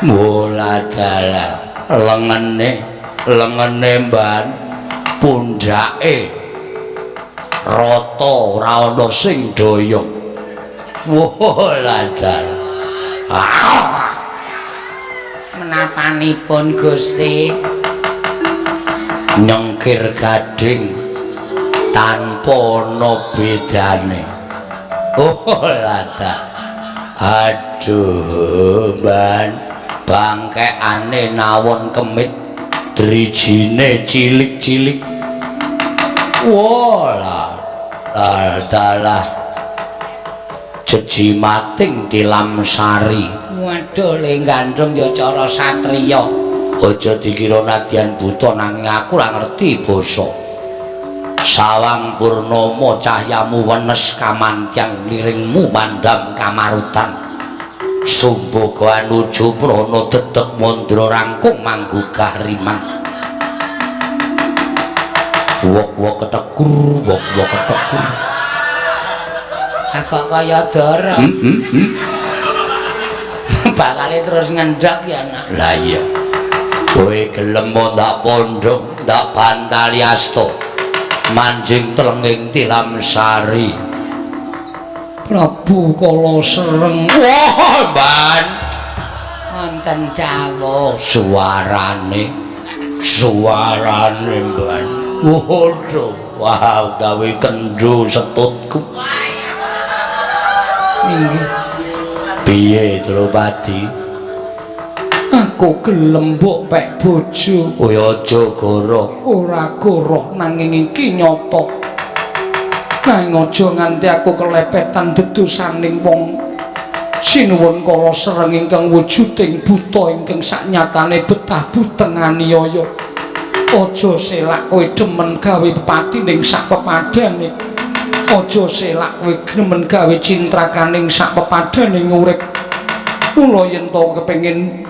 Bola dalah lengene, lengene mban pundhake rata ora ana sing doyong. Bola dalah. Ah. Menapanipun Gusti nyengkir gading tanpa ana bedane. Oh lada. Aduh, ban bangkekane nawon kemit, drijine cilik-cilik. Wah, dalah jejimating tilam sari. Waduh, le gandrung ya cara satriya. Aja dikira nadyan buta nanging aku ora ngerti basa. Sawang purnama cahyamu wenes kamantyan liringmu pandam kamarutan. Sumbaga anuju prana dedeg mandra rangkung manggugah riman. Wok-wok ketekur, wok-wok ketekur. Kok kaya dara. Bakale terus ngendhok ya, Nak. Lah iya. Kowe gelem ndak pondhong, ndak bantali asta. Manjing telenging tilam sari. Prabu Kala Sereng. Wah, Mban. Wonten dawuh. Suarane. Suarane, Mban. Waduh, wah gawe kendho setutku. Inggih. Piye Drupadi? Aku gelem mbok pek bojo. Kowe aja goroh. Ora goroh nanging iki nyata. Nanging aja nganti aku kelepetan dedosaning wong. Sinuwun Kala Sereng ingkang wujuding buta ingkang saknyatane betah buteng aniaya. Aja selak kowe demen gawe pepati ning sak pepadane. Aja selak kowe demen gawe cintrakaning sak pepadane urip. Mula yen to kepengin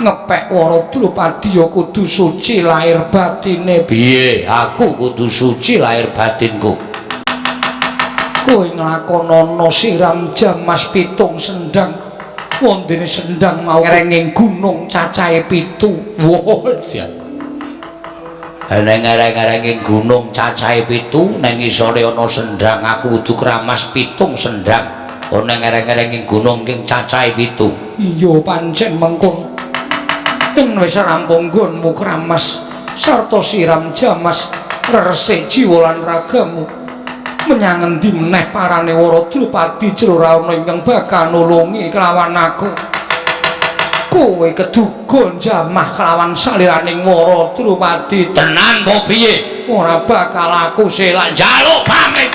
ngepek Wara Drupadi ya kudu suci lahir batine. Piye? Aku kudu suci lahir batinku. Kowe nglakonana siram jamas pitung sendang. Wondene sendang mau ngrenging gunung cacahe 7. Wah, siap. Neng ngereng-ngerenging gunung cacahe 7, neng ngisore ana sendang aku kudu kramas 7 sendang. Ana ngereng-ngerenging gunung ing cacahe 7. Iya pancen mengkono. Yen wis rampung nggonmu kramas sarta siram jamas resik jiwa lan ragamu. Menyang endi meneh parane Wara Drupadi jero ra ana ingkang bakal nulungi kelawan aku. Kowe keduga njamah kelawan saliraning Wara Drupadi. Tenan apa piye? Ora bakal aku selak njaluk pamit.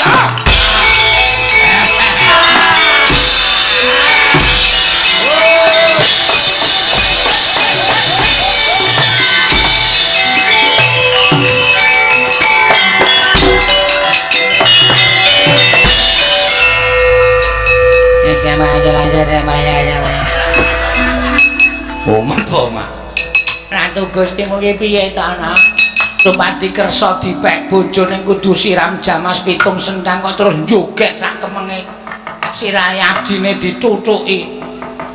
Umet apa, Mak? Ratu Gusti mugi piye to, Nak? Drupadi kersa dipek bojo ning kudu siram jamas pitung sendang kok terus joget sak kemenge. Sirahe abdine dicucuki.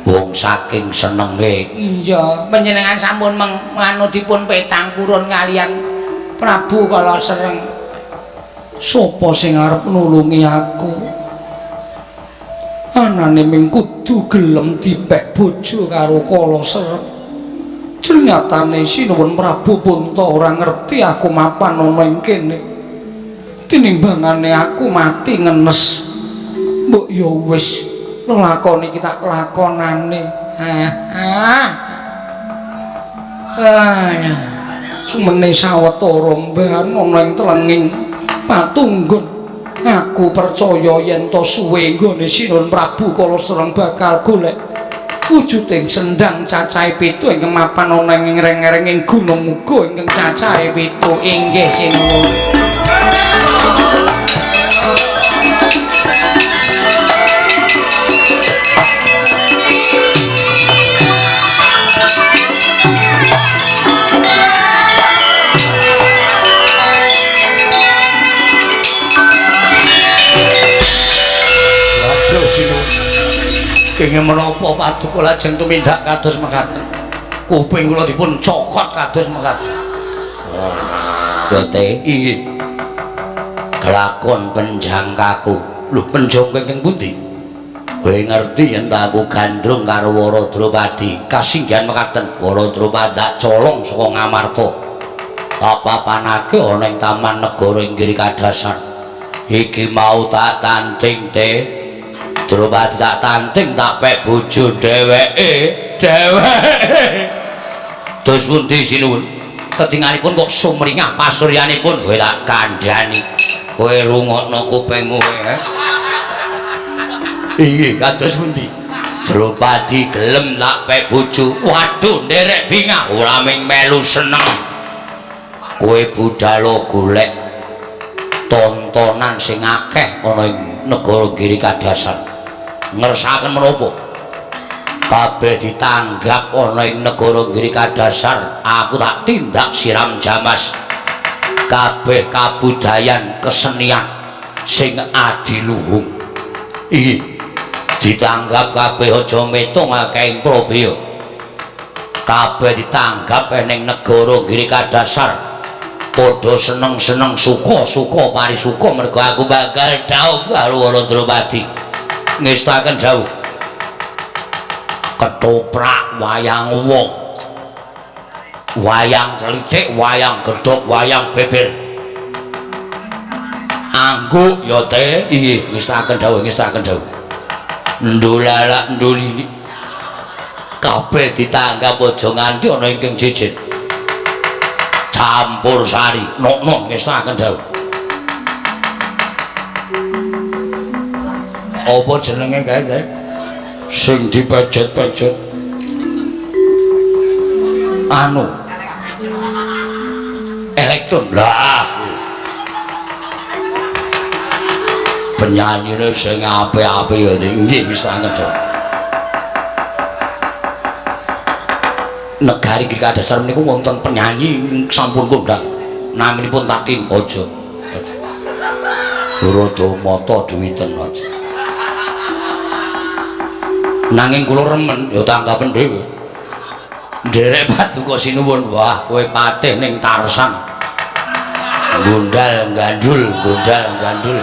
Wong saking senenge. Iya, panjenengan sampun menganu dipun petang purun kalian Prabu Kala Sereng. Sopo sing arep nulungi aku? Anane ming kudu gelem dipek bojo karo Kala Sereng. Nyatane Sinuwun Prabu Punta ora ngerti aku mapan ana ing kene. Tinimbangane aku mati ngenes. Mbok ya wis lelakoni iki tak lakonane. Sumene sawetara mban ana ing telenging patunggun. Aku percaya yen to suwe nggone Sinuwun Prabu Kala Sereng bakal golek wujuding sendang cacahe 7 ingkang mapan ana ing reng-renging gunung muga ingkang cacahe 7 inggih sinuwun. Waduh sinuwun. Kenging menapa paduka lajeng tumindak kados mekaten. Kuping kula dipun cokot kados mekaten. Ya te, inggih. Kelakon penjangkaku. Lho penjangka ingkang pundi? Kowe ngerti yen ta aku gandrung karo Wara Drupadi. Kasinggihan mekaten, Wara Drupadi tak colong saka Ngamarta. Tak papanake ana ing Taman Negara ing Giri Kadasan. Iki mau tak tanting te. Drupadi tak tanting tak pek bojo dheweke. Dheweke. Terus pundi sinuwun? Ketinganipun kok sumringah pasuryanipun kowe tak kandhani. Kowe rungokno kupingmu kowe. Inggih, kados pundi? Drupadi gelem tak pek bojo. Waduh, nderek bingah ora ming melu seneng. Kowe budhal golek tontonan sing akeh ana ing negara Giri Kadasan. Ngersakaken menapa? Kabeh ditanggap ana ing negara Giri Kadasar, aku tak tindak siram jamas. Kabeh kabudayan kesenian sing adiluhung. Iki ditanggap kabeh aja metung akeh ing probya. Kabeh ditanggap ning negara Giri Kadasar. Padha seneng-seneng suka-suka parisuka mergo aku bakal dhaup karo Wara Drupadi. Ngestaken dhawuh. Ketoprak wayang wong. Wayang klithik, wayang gedhog, wayang beber. Angguk ya te, inggih ngestaken dhawuh, ngestaken dhawuh. Ndulalak ndulili. Kabeh ditanggap aja nganti ana ingkang jejer. Campur sari, nokno ngestaken dhawuh. Apa jenenge kae, kae? Sing dipejet-pejet. Anu. Elektron. Lah. Penyanyine sing apik-apik ya nggih ngestaken dhawuh. Negari Giri Kadasar niku wonten penyanyi sampun kondang. Naminipun Tatin. Aja. Rada mata duwiten aja. Nanging kula remen ya tanggapen dhewe. Nderek paduka sinuwun, wah kowe patih ning Tarsan. Gondal gandul, gondal gandul.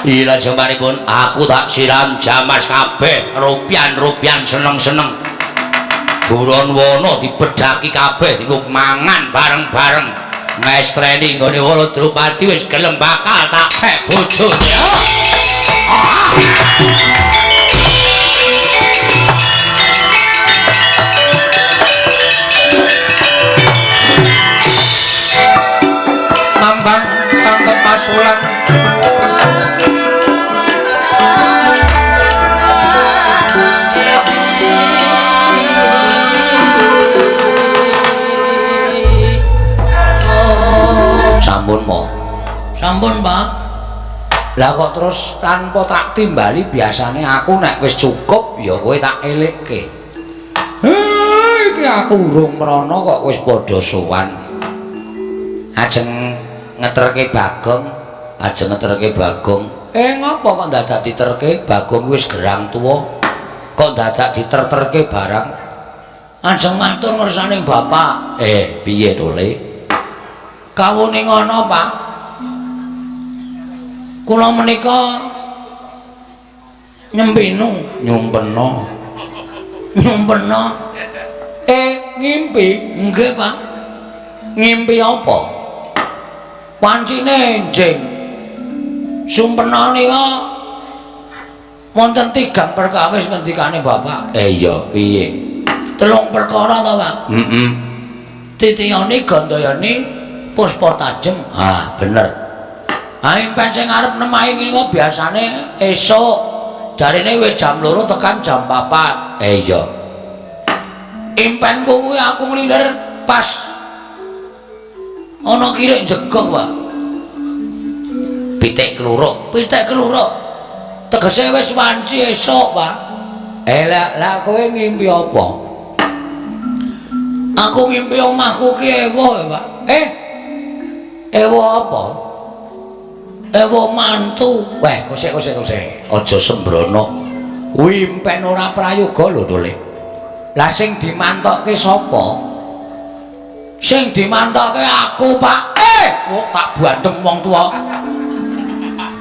Iya lajeng paripun aku tak siram jamas kabeh, rupian-rupian seneng-seneng. Buron wono dibedhaki kabeh dienggo mangan bareng-bareng. Ngestreni nggone Wara Drupadi wis gelem bakal tak pek bojone. Mambang tangkep pasulan. Sampun mo. Sampun, Pak. Lah kok terus tanpa tak timbali biasane aku nek wis cukup ya kowe tak elekke. Iki aku urung mrono kok wis padha sowan. Ajeng ngeterke Bagong, ajeng ngeterke Bagong. Ngopo kok dadak diterke? Bagong wis gerang tuwa. Kok dadak diter-terke barang? Ajeng matur ngersane bapak. Piye to, Le? Kawune ngono, Pak. Kula menika nyempinu, nyumpena. Nyumpena. Ngimpi? Nggih, Pak. Ngimpi apa? Wancine enjing. Sumpena nika wonten tigang perkawis ngendikane bapak. Iya, piye? Telung perkara to, Pak? Heeh. Titiyane Gandayani Puspa Tajem. Ah, bener. Ha impen sing arep nemahi nika biasane esuk. Jarine wis jam 2 tekan jam 4. Iya. Impen kuwi aku nglilir pas ana kirik jegog, Pak. Pitik kluruk, pitik kluruk. Tegese wis wanci esuk, Pak. Lah kowe ngimpi apa? Aku ngimpi omahku ki ewoh, Pak. Ewoh apa? Ewoh mantu. Weh, kosek. Aja sembrono. Kuwi impen ora prayoga lho, Tole. Lah sing dimantokke sapa? Sing dimantokke aku, Pak. Kok tak bandem wong tuwa.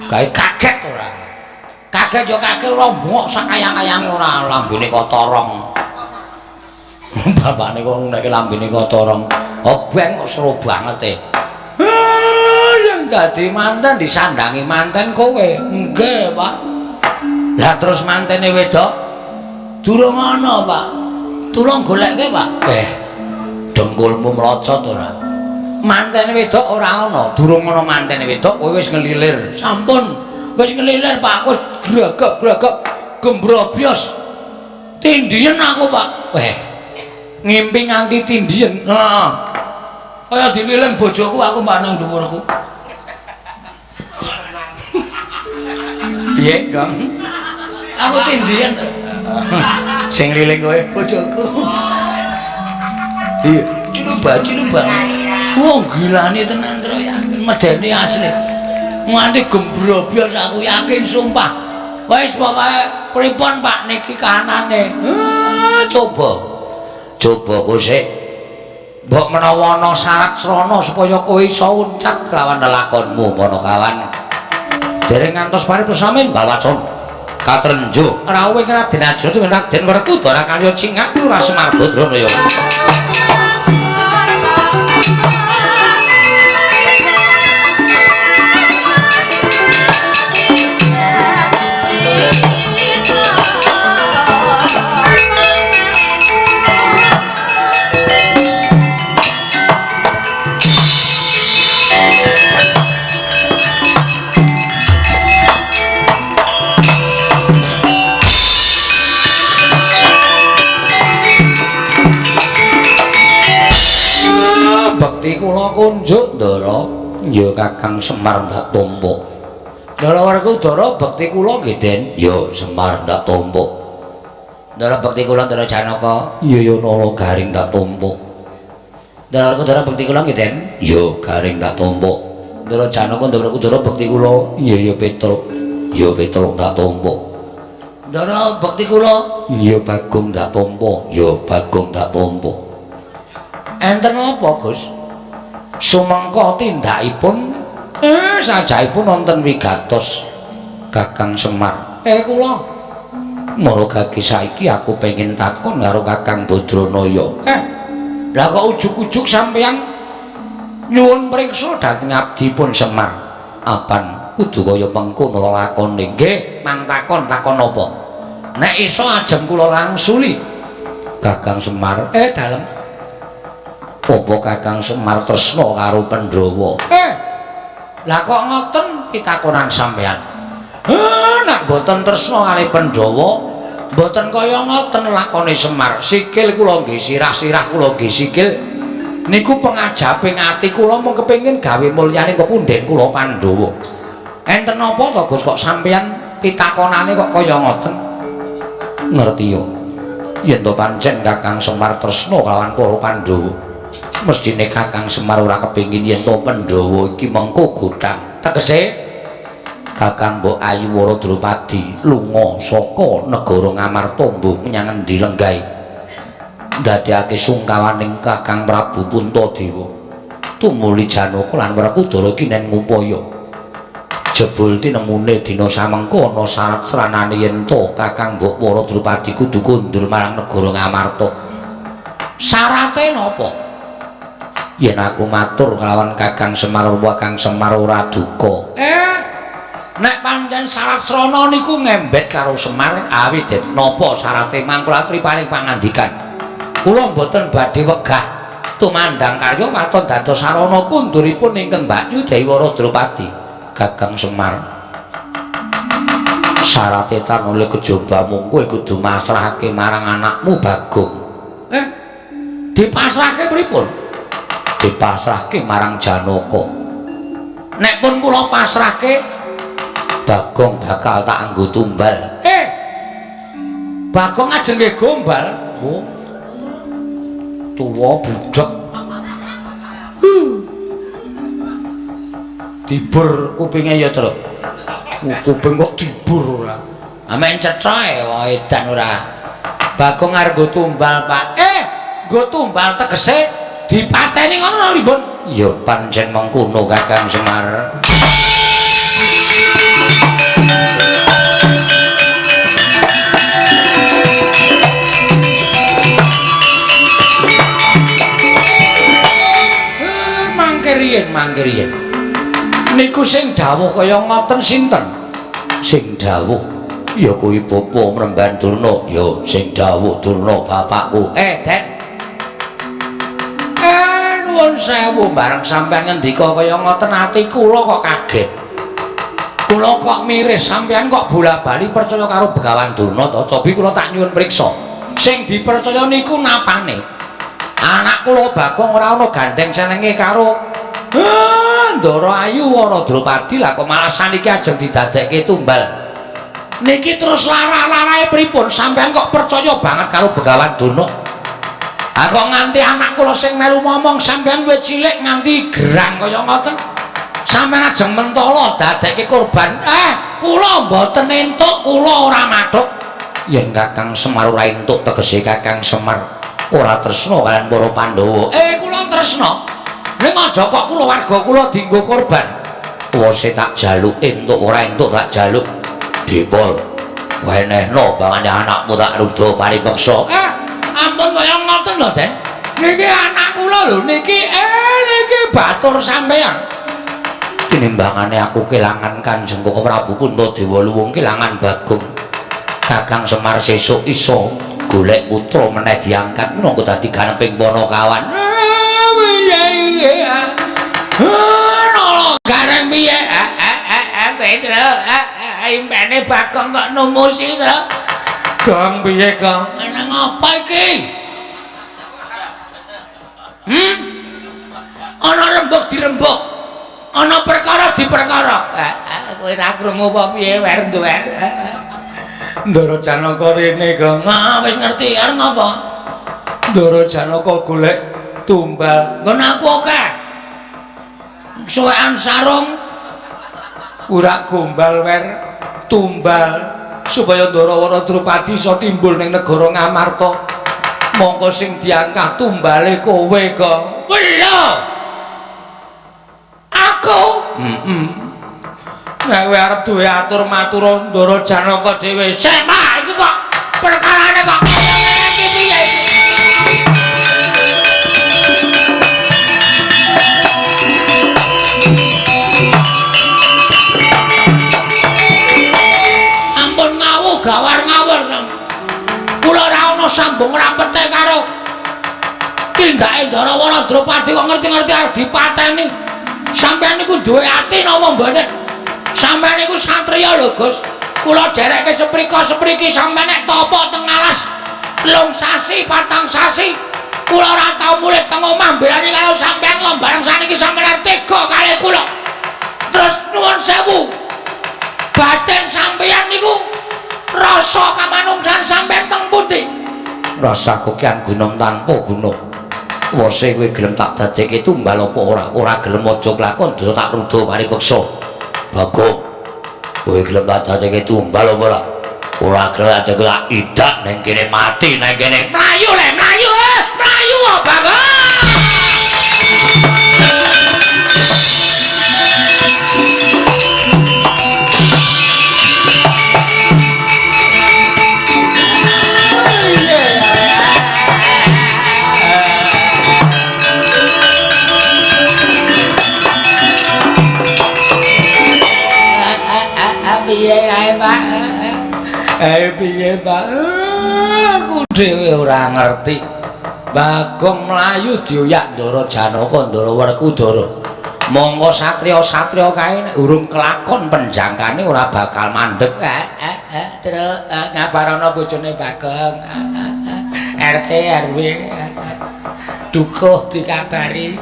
Gawe kaget ora? Kaget yo kaget ora mbok sakayang-kayange ora lambene kotorong. Bapakne kok nek lambene kotorong. Obeng kok seru banget e. Sing dadi manten disandangi manten kowe. Nggih, Pak. Lah terus mantene wedok durung ana, Pak. Tulung golekke, Pak. Dengkulmu mlocot ora? Mantene wedok ora ana, durung ana mantene wedok kowe wis ngelilir. Sampun, wis ngelilir, Pak. Aku gragap-gragap gembrobyos. Tindiyen aku, Pak. Ngimpi nganti tindiyen. Heeh. Kaya dililing bojoku aku Pak nang dhuwurku. Piye, Gong? Aku tindiyen. Sing liling kowe bojoku. Iya, ciluba. Wong gilane tenan tro yakin medeni asli. Nganti gembrobyos aku yakin sumpah. Wis pokoke pripun Pak niki kahanane? Coba. Coba kosek. Mbok menawa ana syarat srana supaya kowe iso uncat kelawan lelakonmu Panakawan. Dereng ngantos paripesamin bawacana. Katrenjo rawuh ing Raden Ajrata Raden Werkudara kaliya Cingak Lurah Semar Badranaya. Bekti kula kunjuk Ndara, ya Kakang Semar ndak tumpuk. Ndara Werkudara bekti kula nggih Den, ya Semar ndak tumpuk. Ndara bekti kula Ndara Janaka, ya ya Nala Garing ndak tumpuk. Ndara Werkudara bekti kula nggih Den, ya Garing ndak tumpuk. Ndara Janaka Ndara Werkudara bekti kula, ya ya Petruk, ya Petruk ndak tumpuk. Ndara bekti kula, ya Bagong ndak tumpuk, ya Bagong ndak tumpuk. Enten apa, Gus? Sumangka tindakipun sajaipun wonten wigatos Kakang Semar. Kula mara gage saiki aku pengin takon karo Kakang Badranaya. Lah kok ujug-ujug sampeyan nyuwun priksa dhateng abdipun Semar? Apan kudu kaya mengkono lakone? Nggih, mang takon apa? Nek iso ajeng kula langsuli. Kakang Semar, dalem. Apa Kakang Semar tresna karo Pandhawa? Lah kok ngoten pitakonan sampeyan? Nek mboten tresna karo Pandhawa, mboten kaya ngoten lakone Semar. Sikil kula nggih sirah-sirah kula nggih sikil. Niku pengajaping ati kula mung kepengin gawe mulyane pepundhen kula Pandhawa. Enten apa to Gus kok sampeyan pitakonane kok kaya ngoten? Ngerti yo. Yen to pancen Kakang Semar tresna kelawan para Pandhawa, mestine Kakang Semar ora kepengin yen to Pandhawa iki mengko gothang. Tegese Kakang Mbok Ayu Wara Drupadi lunga saka negara Ngamarta mbuh menyang endi lenggahe. Ndadekake sungkawaning Kakang Prabu Puntadewa. Tumuli Janaka lan Werkudara kinen ngupaya. Jebul tinemune dina samengko ana syarat sranane yen to Kakang Mbok Wara Drupadi kudu kondur marang negara Ngamarta. Syarate napa? Yen aku matur kelawan Kakang Semar, Kakang Semar ora duka. Nek pancen syarat srana niku ngembet karo Semar, awit napa syarate mangkula atri paring pangandikan. Kula mboten badhe wegah tumandang karya waton dados sarana kunduripun ingkang Mbakyu Dewi Wara Drupadi. Kakang Semar, syarate tanole kejaba mung kowe kudu masrahake marang anakmu Bagong. Dipasrahke pripun? Dipasrahke marang Janaka. Nek pun kula pasrahke, Bagong bakal tak anggo tumbal. Bagong ajeng nggih gombal. Oh. Tuwa budhek. Dibur kupinge ya, Truk. Kuping kok dibur ora. Amen cethae wae edan ora. Bagong arep nggo tumbal, Pak. Nggo tumbal tegese dipateni ngono lho, Bun. Ya pancen mengkono Kakang Semar. Mangke riyen. Niku sing dawuh kaya ngoten sinten? Sing dawuh ya kuwi Bapa Mremban Durna. Ya sing dawuh Durna bapakku. Den. Nuwun sewu bareng sampean ngendika kaya ngoten ati kula kok kaget. Kula kok miris sampean kok bola-bali percaya karo Begawan Durna to? Cobi kula tak nyuwun priksa. Sing dipercaya niku napane? Anak kula Bagong ora ana gandeng senenge karo Ndara Ayu Wara Drupadi, lah kok malah saniki ajeng didadekke tumbal. Niki terus lara-larae pripun? Sampean kok percaya banget karo Begawan Durna? Ah kok nganti anak kula sing melu momong sampean wit cilik nganti gerang kaya ngoten. Sampean ajeng mentala dadekke korban. Kula mboten entuk, kula ora mathuk. Yen Kakang Semar ora entuk tegese Kakang Semar ora tresna kalian para Pandhawa. Kula tresna. Ning aja kok kulawarga kula dienggo korban. Wose tak jaluk entuk ora entuk tak jaluk. Dipol wenehno bangane anakmu tak ruda paripeksa. Ampun kaya ngoten lho, Den. Niki anak kula lho, niki niki batur sampeyan. Tinimbangane aku kelangan Kanjeng Koko Prabu Puntadewa luwung kelangan Bagong. Kakang Semar sesuk iso golek putra meneh diangkat minangka dadi ganeping Panakawan. Piye iki? Gareng piye? Petro, impene Bagong kok numusi, Tru. Gong piye, Gong? Nang apa iki? Ana rembug dirembug. Ana perkara diperkara. Kowe ora krungu apa piye, wer duwer. Ndara Janaka rene, Gong. Wis ngerti arep ngapa? Ndara Janaka golek tumbal. Nggon aku akeh. Suwekan sarung ora gombal wer tumbal supaya Ndara Wara Drupadi iso timbul ning negara Ngamarta. Mongko sing diangkat tumbale kowe, Gong. Lho. Aku? Nek kowe arep duwe atur matura Ndara Janaka dhewe. Sik, Pak, iki kok perkarane kok kaya ngene iki piye iki? Ampun ngawu gawar ngawur sama. Kula ora ana sambung rapete karo tindake Ndara Wara Drupadi kok ngerti-ngerti arep dipateni. Sampeyan niku duwe ati napa mboten? Sampeyan niku satriya lho, Gus. Kula derekke seprika-sepriki sampeyan nek tapa teng alas 3 sasi, 4 sasi. Kula ora tau mulih teng omah mbelani karo sampeyan kok bareng saniki sampeyan tega kalih kula. Terus nuwun sewu, Rasa kamanungsan sampean teng pundi? Rasa kokian gunung tanpa guna. Wose kowe gelem tak dadekke tumbal apa ora? Ora gelem aja kelakon dosa tak ruda paripeksa. Bagong, kowe gelem tak dadekke tumbal apa ora? Ora gelem tak idak nang kene mati nang kene. Mlayu le, mlayu, mlayu Bagong. Piye kae, Pak? Piye, Pak? Aku dhewe ora ngerti. Bagong mlayu dioyak Ndara Janaka, Ndara Werkudara. Monggo satriya-satriya kae nek urung kelakon penjangkane ora bakal mandeg. Truk ngabarono bojone Bagong. RT RW dukuh dikabari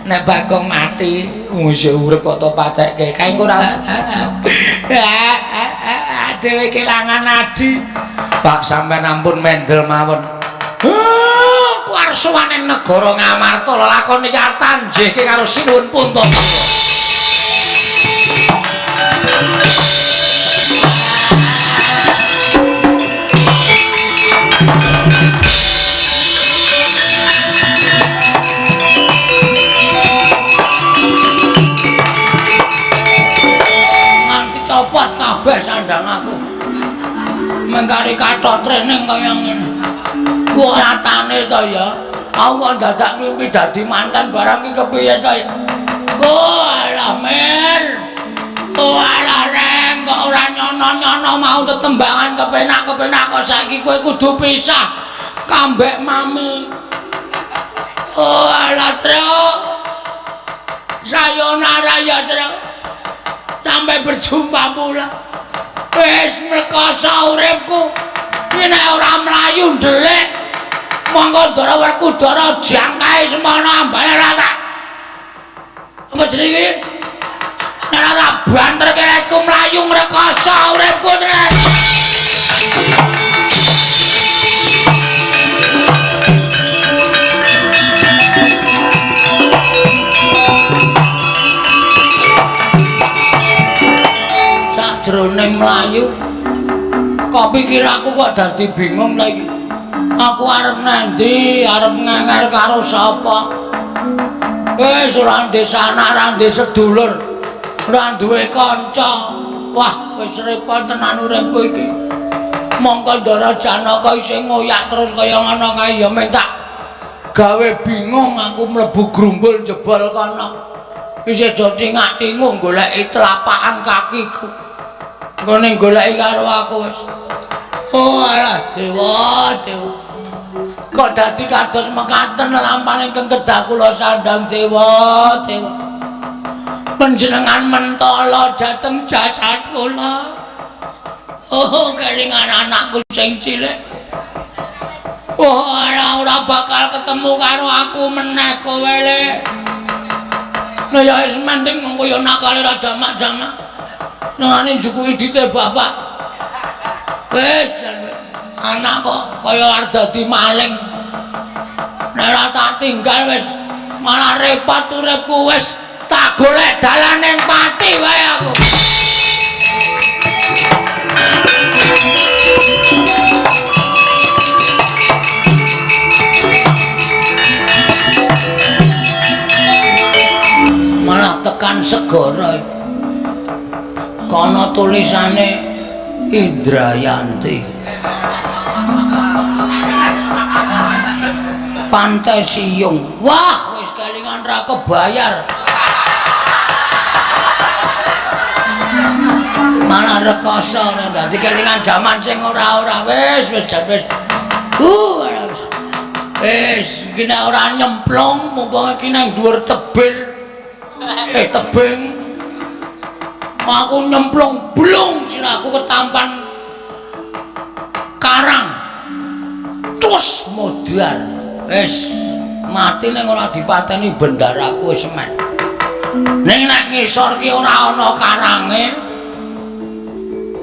nek Bagong mati isih urip kok to patekke. Kae engko ora dhewe kelangan adi. Pak sampean ampun mendel mawon. Aku arep sowan ning negara Ngamarta lelakon iki arep tanjihke karo Sinuwun Puntadewa. Nganti copot kabeh sandang aku. Mengkari kathok training kaya ngene. Wah, nyatane to ya. Aku kok dadak ngimpi dadi mantan barang iki kepiye to ya? Oh, alah Mir. Oh, alah Reng, kok ora nyono-nyono mau tetembangan kepenak-kepenak kok saiki kowe kudu pisah kambek mami. Oh, alah Truk. Sayonara ya, Truk. Sampai berjumpa pula. Wis mrekoso uripku. Iki nek ora mlayu ndelik. Monggo Ndara Werkudara jangkae semono ambane ora tak. Apa jenenge iki? Nek ora tak banterke rekku mlayu ngrekoso uripku tenan. Sakjroning mlayu kok pikir aku kok dadi bingung ta iki. Aku arep nandi, arep ngenger karo sapa? Wis ora ndek sanak, ora ndek sedulur, ora duwe kanca. Wah, wis repot tenan uripku iki. Mongko Ndara Janaka isih ngoyak terus kaya ngono kae ya mentak gawe bingung aku mlebu grumbul jebol kono. Isih do tingak-tinguk goleki telapakan kakiku. Nggone goleki karo aku wis. Oh alah dewa, dewa. Kok dadi kados mekaten lampahan ingkang kedah kula sandhang dewa, dewa. Panjenengan mentala dhateng jasad kula. Oh, kelingan anakku sing cilik. Oh, alah ora bakal ketemu karo aku meneh kowe le. Lah ya wis mending mengko ya nakale ra jamak-jamak. Nangane njukuki dite bapak. Wis anak kok kaya arep dadi maling. Nek ora tak tinggal wis malah repot uripku wis tak golek dalane pati wae aku. Malah tekan segara. Kono tulisane Indrayanti. Pantai Siyung. Wah, wis kelingan ra kebayar. Malah rekoso dadi kelingan jaman sing ora-ora. Wis wis wis. Wis. Wis iki nek ora nyemplung mumpung iki nang dhuwur tebir. Tebing. Aku nyemplung blung sirahku ketampan karang. Cus modar. Wis mati ning ora dipateni bendaraku wis semen. Ning nek ngisor ki ora ana karange.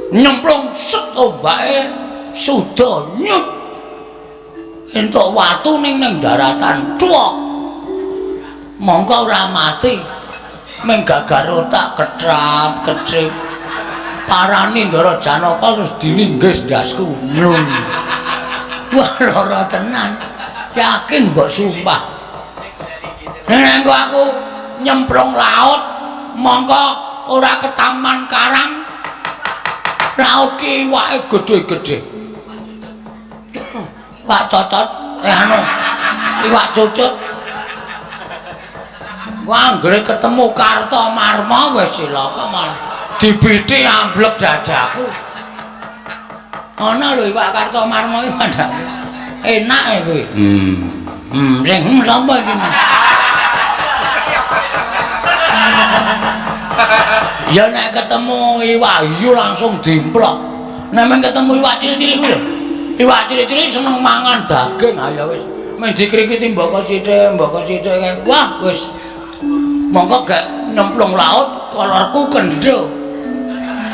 Nyemplung set ombake suda nyut. Entuk watu ning daratan. Cuwok. Mongko ora mati. Mung gagar otak ketrap ketrip. Parani Ndara Janaka terus dilinggis ndasku. Nyung. Wah, lara tenan. Yakin mbok sumpah. Nek engko aku nyemplung laut, mongko ora ketaman karang. Laut ki iwake gedhe-gedhe. Iwak cocot, anu, iwak cucut. Wah, anggere ketemu Kartomarma wis cilaka malah dibiti amblek dadaku. Ana lho iwak Kartomarma iki padake. Enak e kuwi. Sing sapa iki? Ya nek ketemu iwak hiu langsung dimplok. Nek men ketemu iwak cilik-cilik kuwi lho. Iwak cilik-cilik seneng mangan daging, ayo wis. Mung dikrikiti mboko sithik, mboko sithik. Wah, wis. Mongko gak nyemplung laut, kolorku kendho.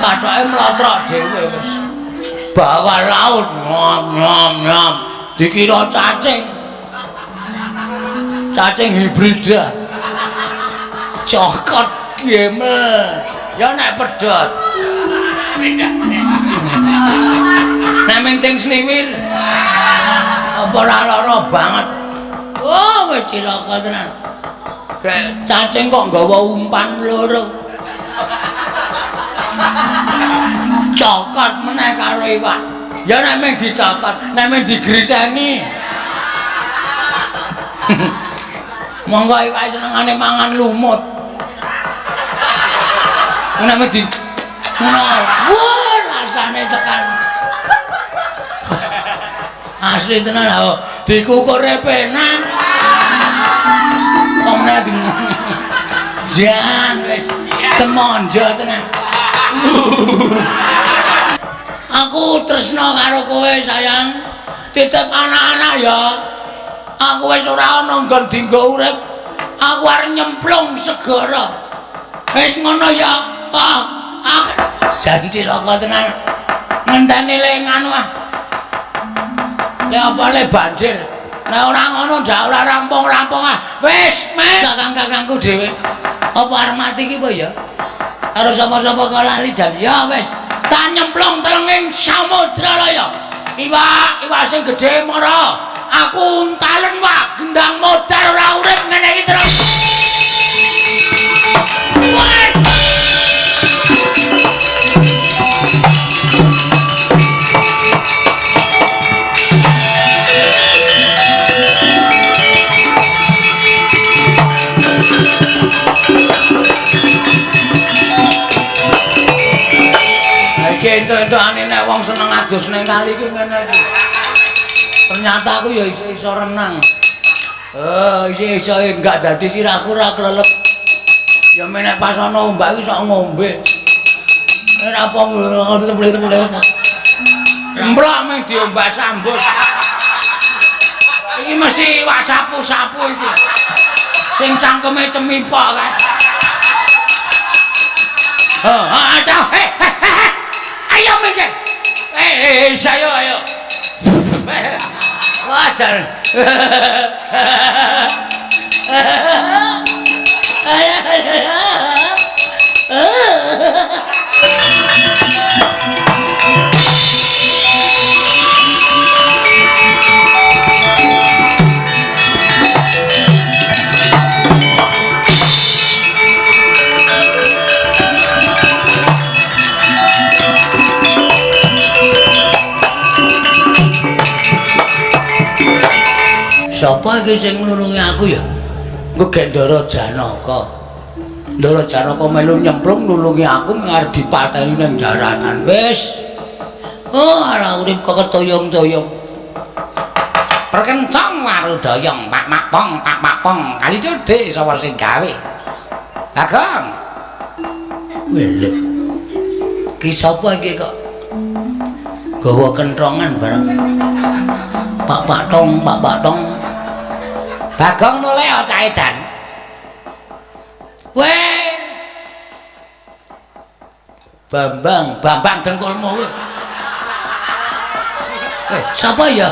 Kathoke mlotrok dhewe wis. Bawah laut nyam nyam nyam. Dikira cacing. Cacing hibrida. Cokot gemel. Ya nek pedhot. Nek menting sliwir. Apa ora lara banget. Oh, wis cilaka tenan. Kayak cacing kok nggawa umpan loro. Cokot meneh karo iwak. Ya nek mung dicokot, nek mung digriseni. Monggo iwak senengane mangan lumut. Nek mung di ngono. Wah, rasane tekan. Asli tenan lho, dikukure penak. Omne di jan wis kemonjo tenan. Aku tresno karo kowe sayang. Titip anak-anak ya. Aku wis ora ana nggon dinggo urip. Aku arep nyemplung segara. Wis ngono ya. Ah, jan cilaka tenan. Ngenteni le nganu ah. Le apa le banjir. Nek ora ngono ndak ora rampung-rampung ah. Wis, mes kakang-kakangku dhewe. Apa arep mati iki apa ya? Karo sapa-sapa kok lali jam. Ya wis, tak nyemplung telenging samudra laya. Iwak, iwak sing gedhe mara. Aku untalen wak, gendang modar ora urip ngene iki terus. Wah. Iki entuk-entukane nek wong seneng adus ning kali iki ngene iki. Ternyata aku ya iso-iso renang. Iso-iso enggak dadi sirahku ora klelep. Ya menek pas ana ombak iki sok ngombe. Ora apa-apa. Emplok mung diombak sambut. Iki mesti iwak sapu-sapu iki. Sing cangkeme cemipok kae. Heeh, ayo minggir. Ayo ayo. Wajar. Sapa iki sing nulungi aku ya? Engko gek Ndara Janaka. Ndara Janaka melu nyemplung nulungi aku arep dipateni ning daratan. Wis. Oh, ala urip kok ketoyong-toyong. Perkencang warudoyong, pak mak pong, pak mak pong. Kali codhe sapa sing gawe? Bagong. Weh. Ki sapa iki kok gawa kentongan barang? Pak pak tong, pak pak tong. Bagong noleh cah edan. Weh. Bambang, Bambang dengkulmu kuwi. Sapa ya?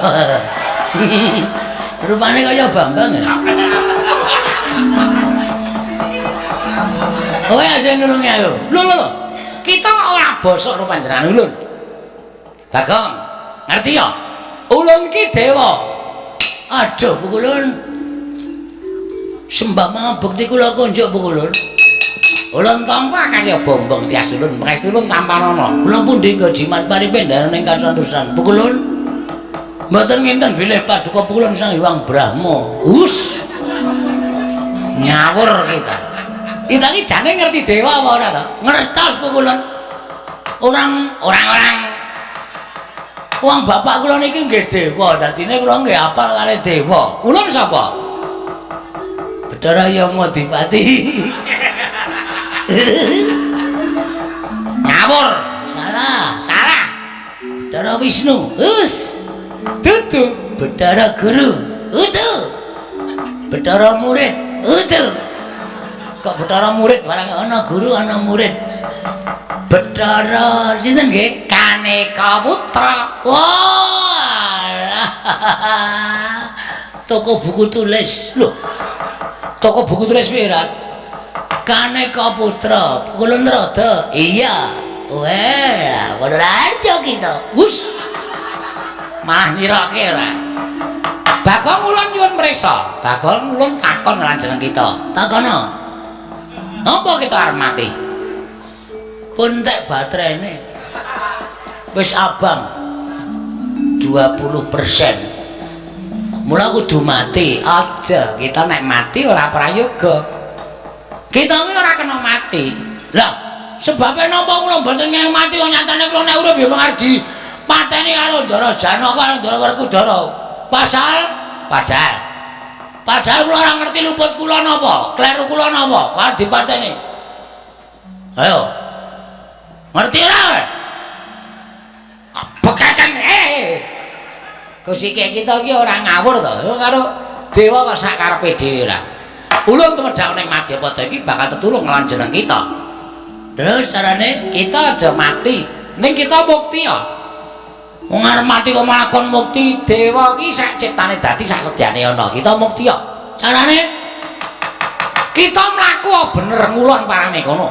Rupane kaya Bambang ya. Kowe sing nulungi aku. Lho lho lho. Kita kok ora bosok karo panjenengan ulun. Bagong, ngerti ya? Ulun ki dewa. Aduh, Pukulun. Sembah mangabekti kula konjuk Pukulun. Ulun tampa karya bombong tias ulun, pangestu ulun tampanana. Kula pundi nggo jimat paripendaran ing kasantosan. Pukulun. Mboten nginten bilih paduka Pukulun Sang Hyang Brahma. Hus. Ngawur kita. Kita iki jane ngerti dewa apa ora to? Ngertos Pukulun. Orang-orang wong bapak kula niki nggih dewa, dadine kula nggih apal kalih dewa. Ulun sapa? Bathara Yamadipati. Ngawur. Salah, salah. Bathara Wisnu. Hus. Dudu. Bathara Guru. Udu. Bathara murid. Udu. Kok Bathara murid barang ana guru ana murid. Bathara sinten nggih? Kaneka Putra. Wah. Toko buku tulis. Lho. Toko buku tulis piye, Rat? Kaneka Putra, Pukulun Rada. Iya. Wah, padha raja kita. Wus. Malah nirake ora. Bagong ulun nyuwun prisa. Bagong ulun takon lan jeneng kita. Takono. Napa kita arep mati? Pun tek baterene. Wis abang 20%. Mula kudu mati. Aja kita nek mati ora prayoga. Kita kuwi ora kena mati. Lah, sebabe napa kula mboten ngeng mati wong nyatane kula nek urip ya mung arep dipateni karo Ndara Janaka karo Ndara Werkudara. Padahal kula ora ngerti luput kula napa, kleru kula napa, kok arep dipateni. Ayo. Ngerti ora? Bekeken Kusike kita iki ora ngawur to, karo dewa kok sak karepe dhewe ora. Ulun tumedhak ning Madyapada iki bakal tetulung lan jeneng kita. Terus carane kita aja mati, ning kita mukti ya. Wong arep mati kok malah kon mukti. Dewa iki sak ciptane dadi sak sedyane ana. Kita mukti ya. Carane kita mlaku bener ngulon parane kono.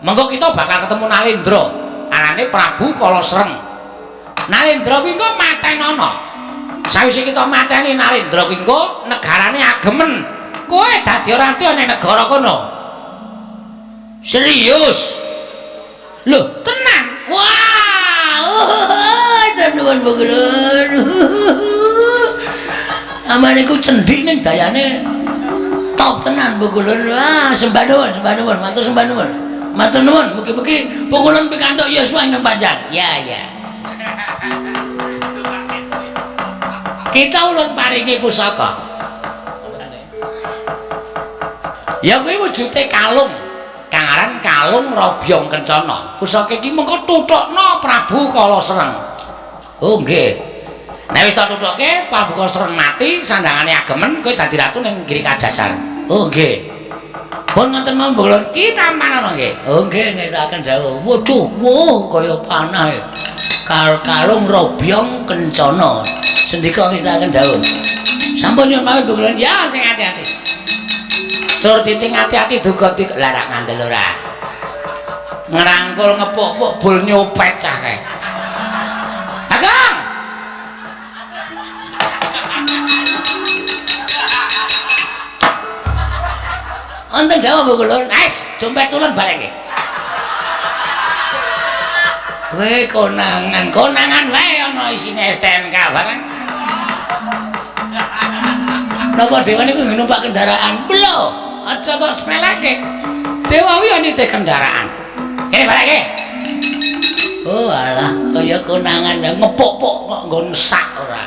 Mengko kita bakal ketemu Nalendra, arane Prabu Kalasreng. Nalendra kuwi engko matenono. Sawise kita mateni Nalendra kuwi engko negarane agemen. Kowe dadi ratu ning negara kono. Serius? Lho, tenan. Wah. Nuwun Pukulun. Amane iku cendhik ning dayane top tenan Pukulun. Wah, sembah nuwun, sembah nuwun, matur sembah nuwun. Matur nuwun, mugi-mugi Pukulun pikantuk yuswa ingkang panjang. Ya, ya. Kita ulun paringi pusaka. Ya kuwi wujude kalung. Kang aran kalung Robyong Kencana. Pusaka iki mengko tuthukna Prabu Kalasreng. Oh nggih. Nek wis tak tuthukke Prabu Kalasreng mati, sandangane agemen, kowe dadi ratu ning Giri Kadasar. Oh nggih. Pun ngoten mawon Pukulun, ki tampanana nggih. Oh nggih, ngetokaken dawuh. Waduh, wuh kaya panah. Kalung Robyong Kencana. Sendika ngetokaken dawuh. Sampun nyuwun pamit Pukulun. Ya sing ati-ati. Sur titing ati-ati duga tik larak ngandel ora. Ngrangkul ngepuk-puk bul nyopet cah kae. Bagong. Wonten dawuh Pukulun. Es, dompet ulun baleke. Kowe konangan, konangan wae ana isine STNK barang. Napa dewa niku numpak kendaraan? Lho, aja tok sepeleke. Dewa kuwi nitih kendaraan. Kene baleke. Oh alah, kaya konangan ngepuk-puk kok nggon sak ora.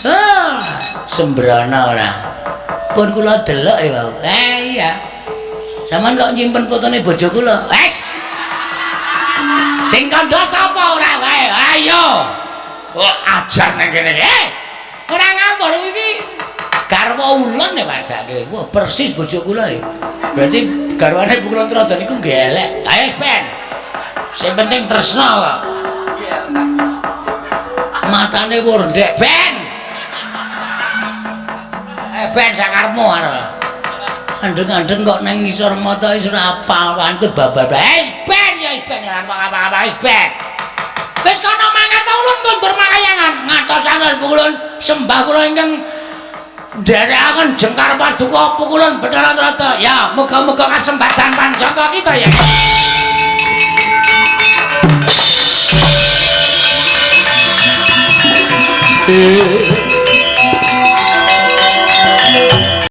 Ah, sembrana ora. Pun kula delok ya, Pak. Iya. Sampeyan kok nyimpen fotone bojo kula? Wes. Sing kandha sapa ora wae? Ayo. Oh, ajar nang kene. Ora ngawur iki. Garwa ulun ya wajake. Wah, persis bojo kula ya. Berarti garwane Pukulun Trada niku nggih elek. Ayo ben. Sing penting tresna kok. Matane wurdek ben. Eh ben sakarepmu arep. Andeng-andeng kok nang ngisor mata wis ora apal wantut babal. Wis ben ya wis ben ora apa-apa wis ben. Wis kono mangkat ulun kondur makayangan ngatosaken pukulun sembah kula ingkang nderekaken jengkar paduka pukulun Bathara Narada. Ya muga-muga kasembadan panjangka kita ya.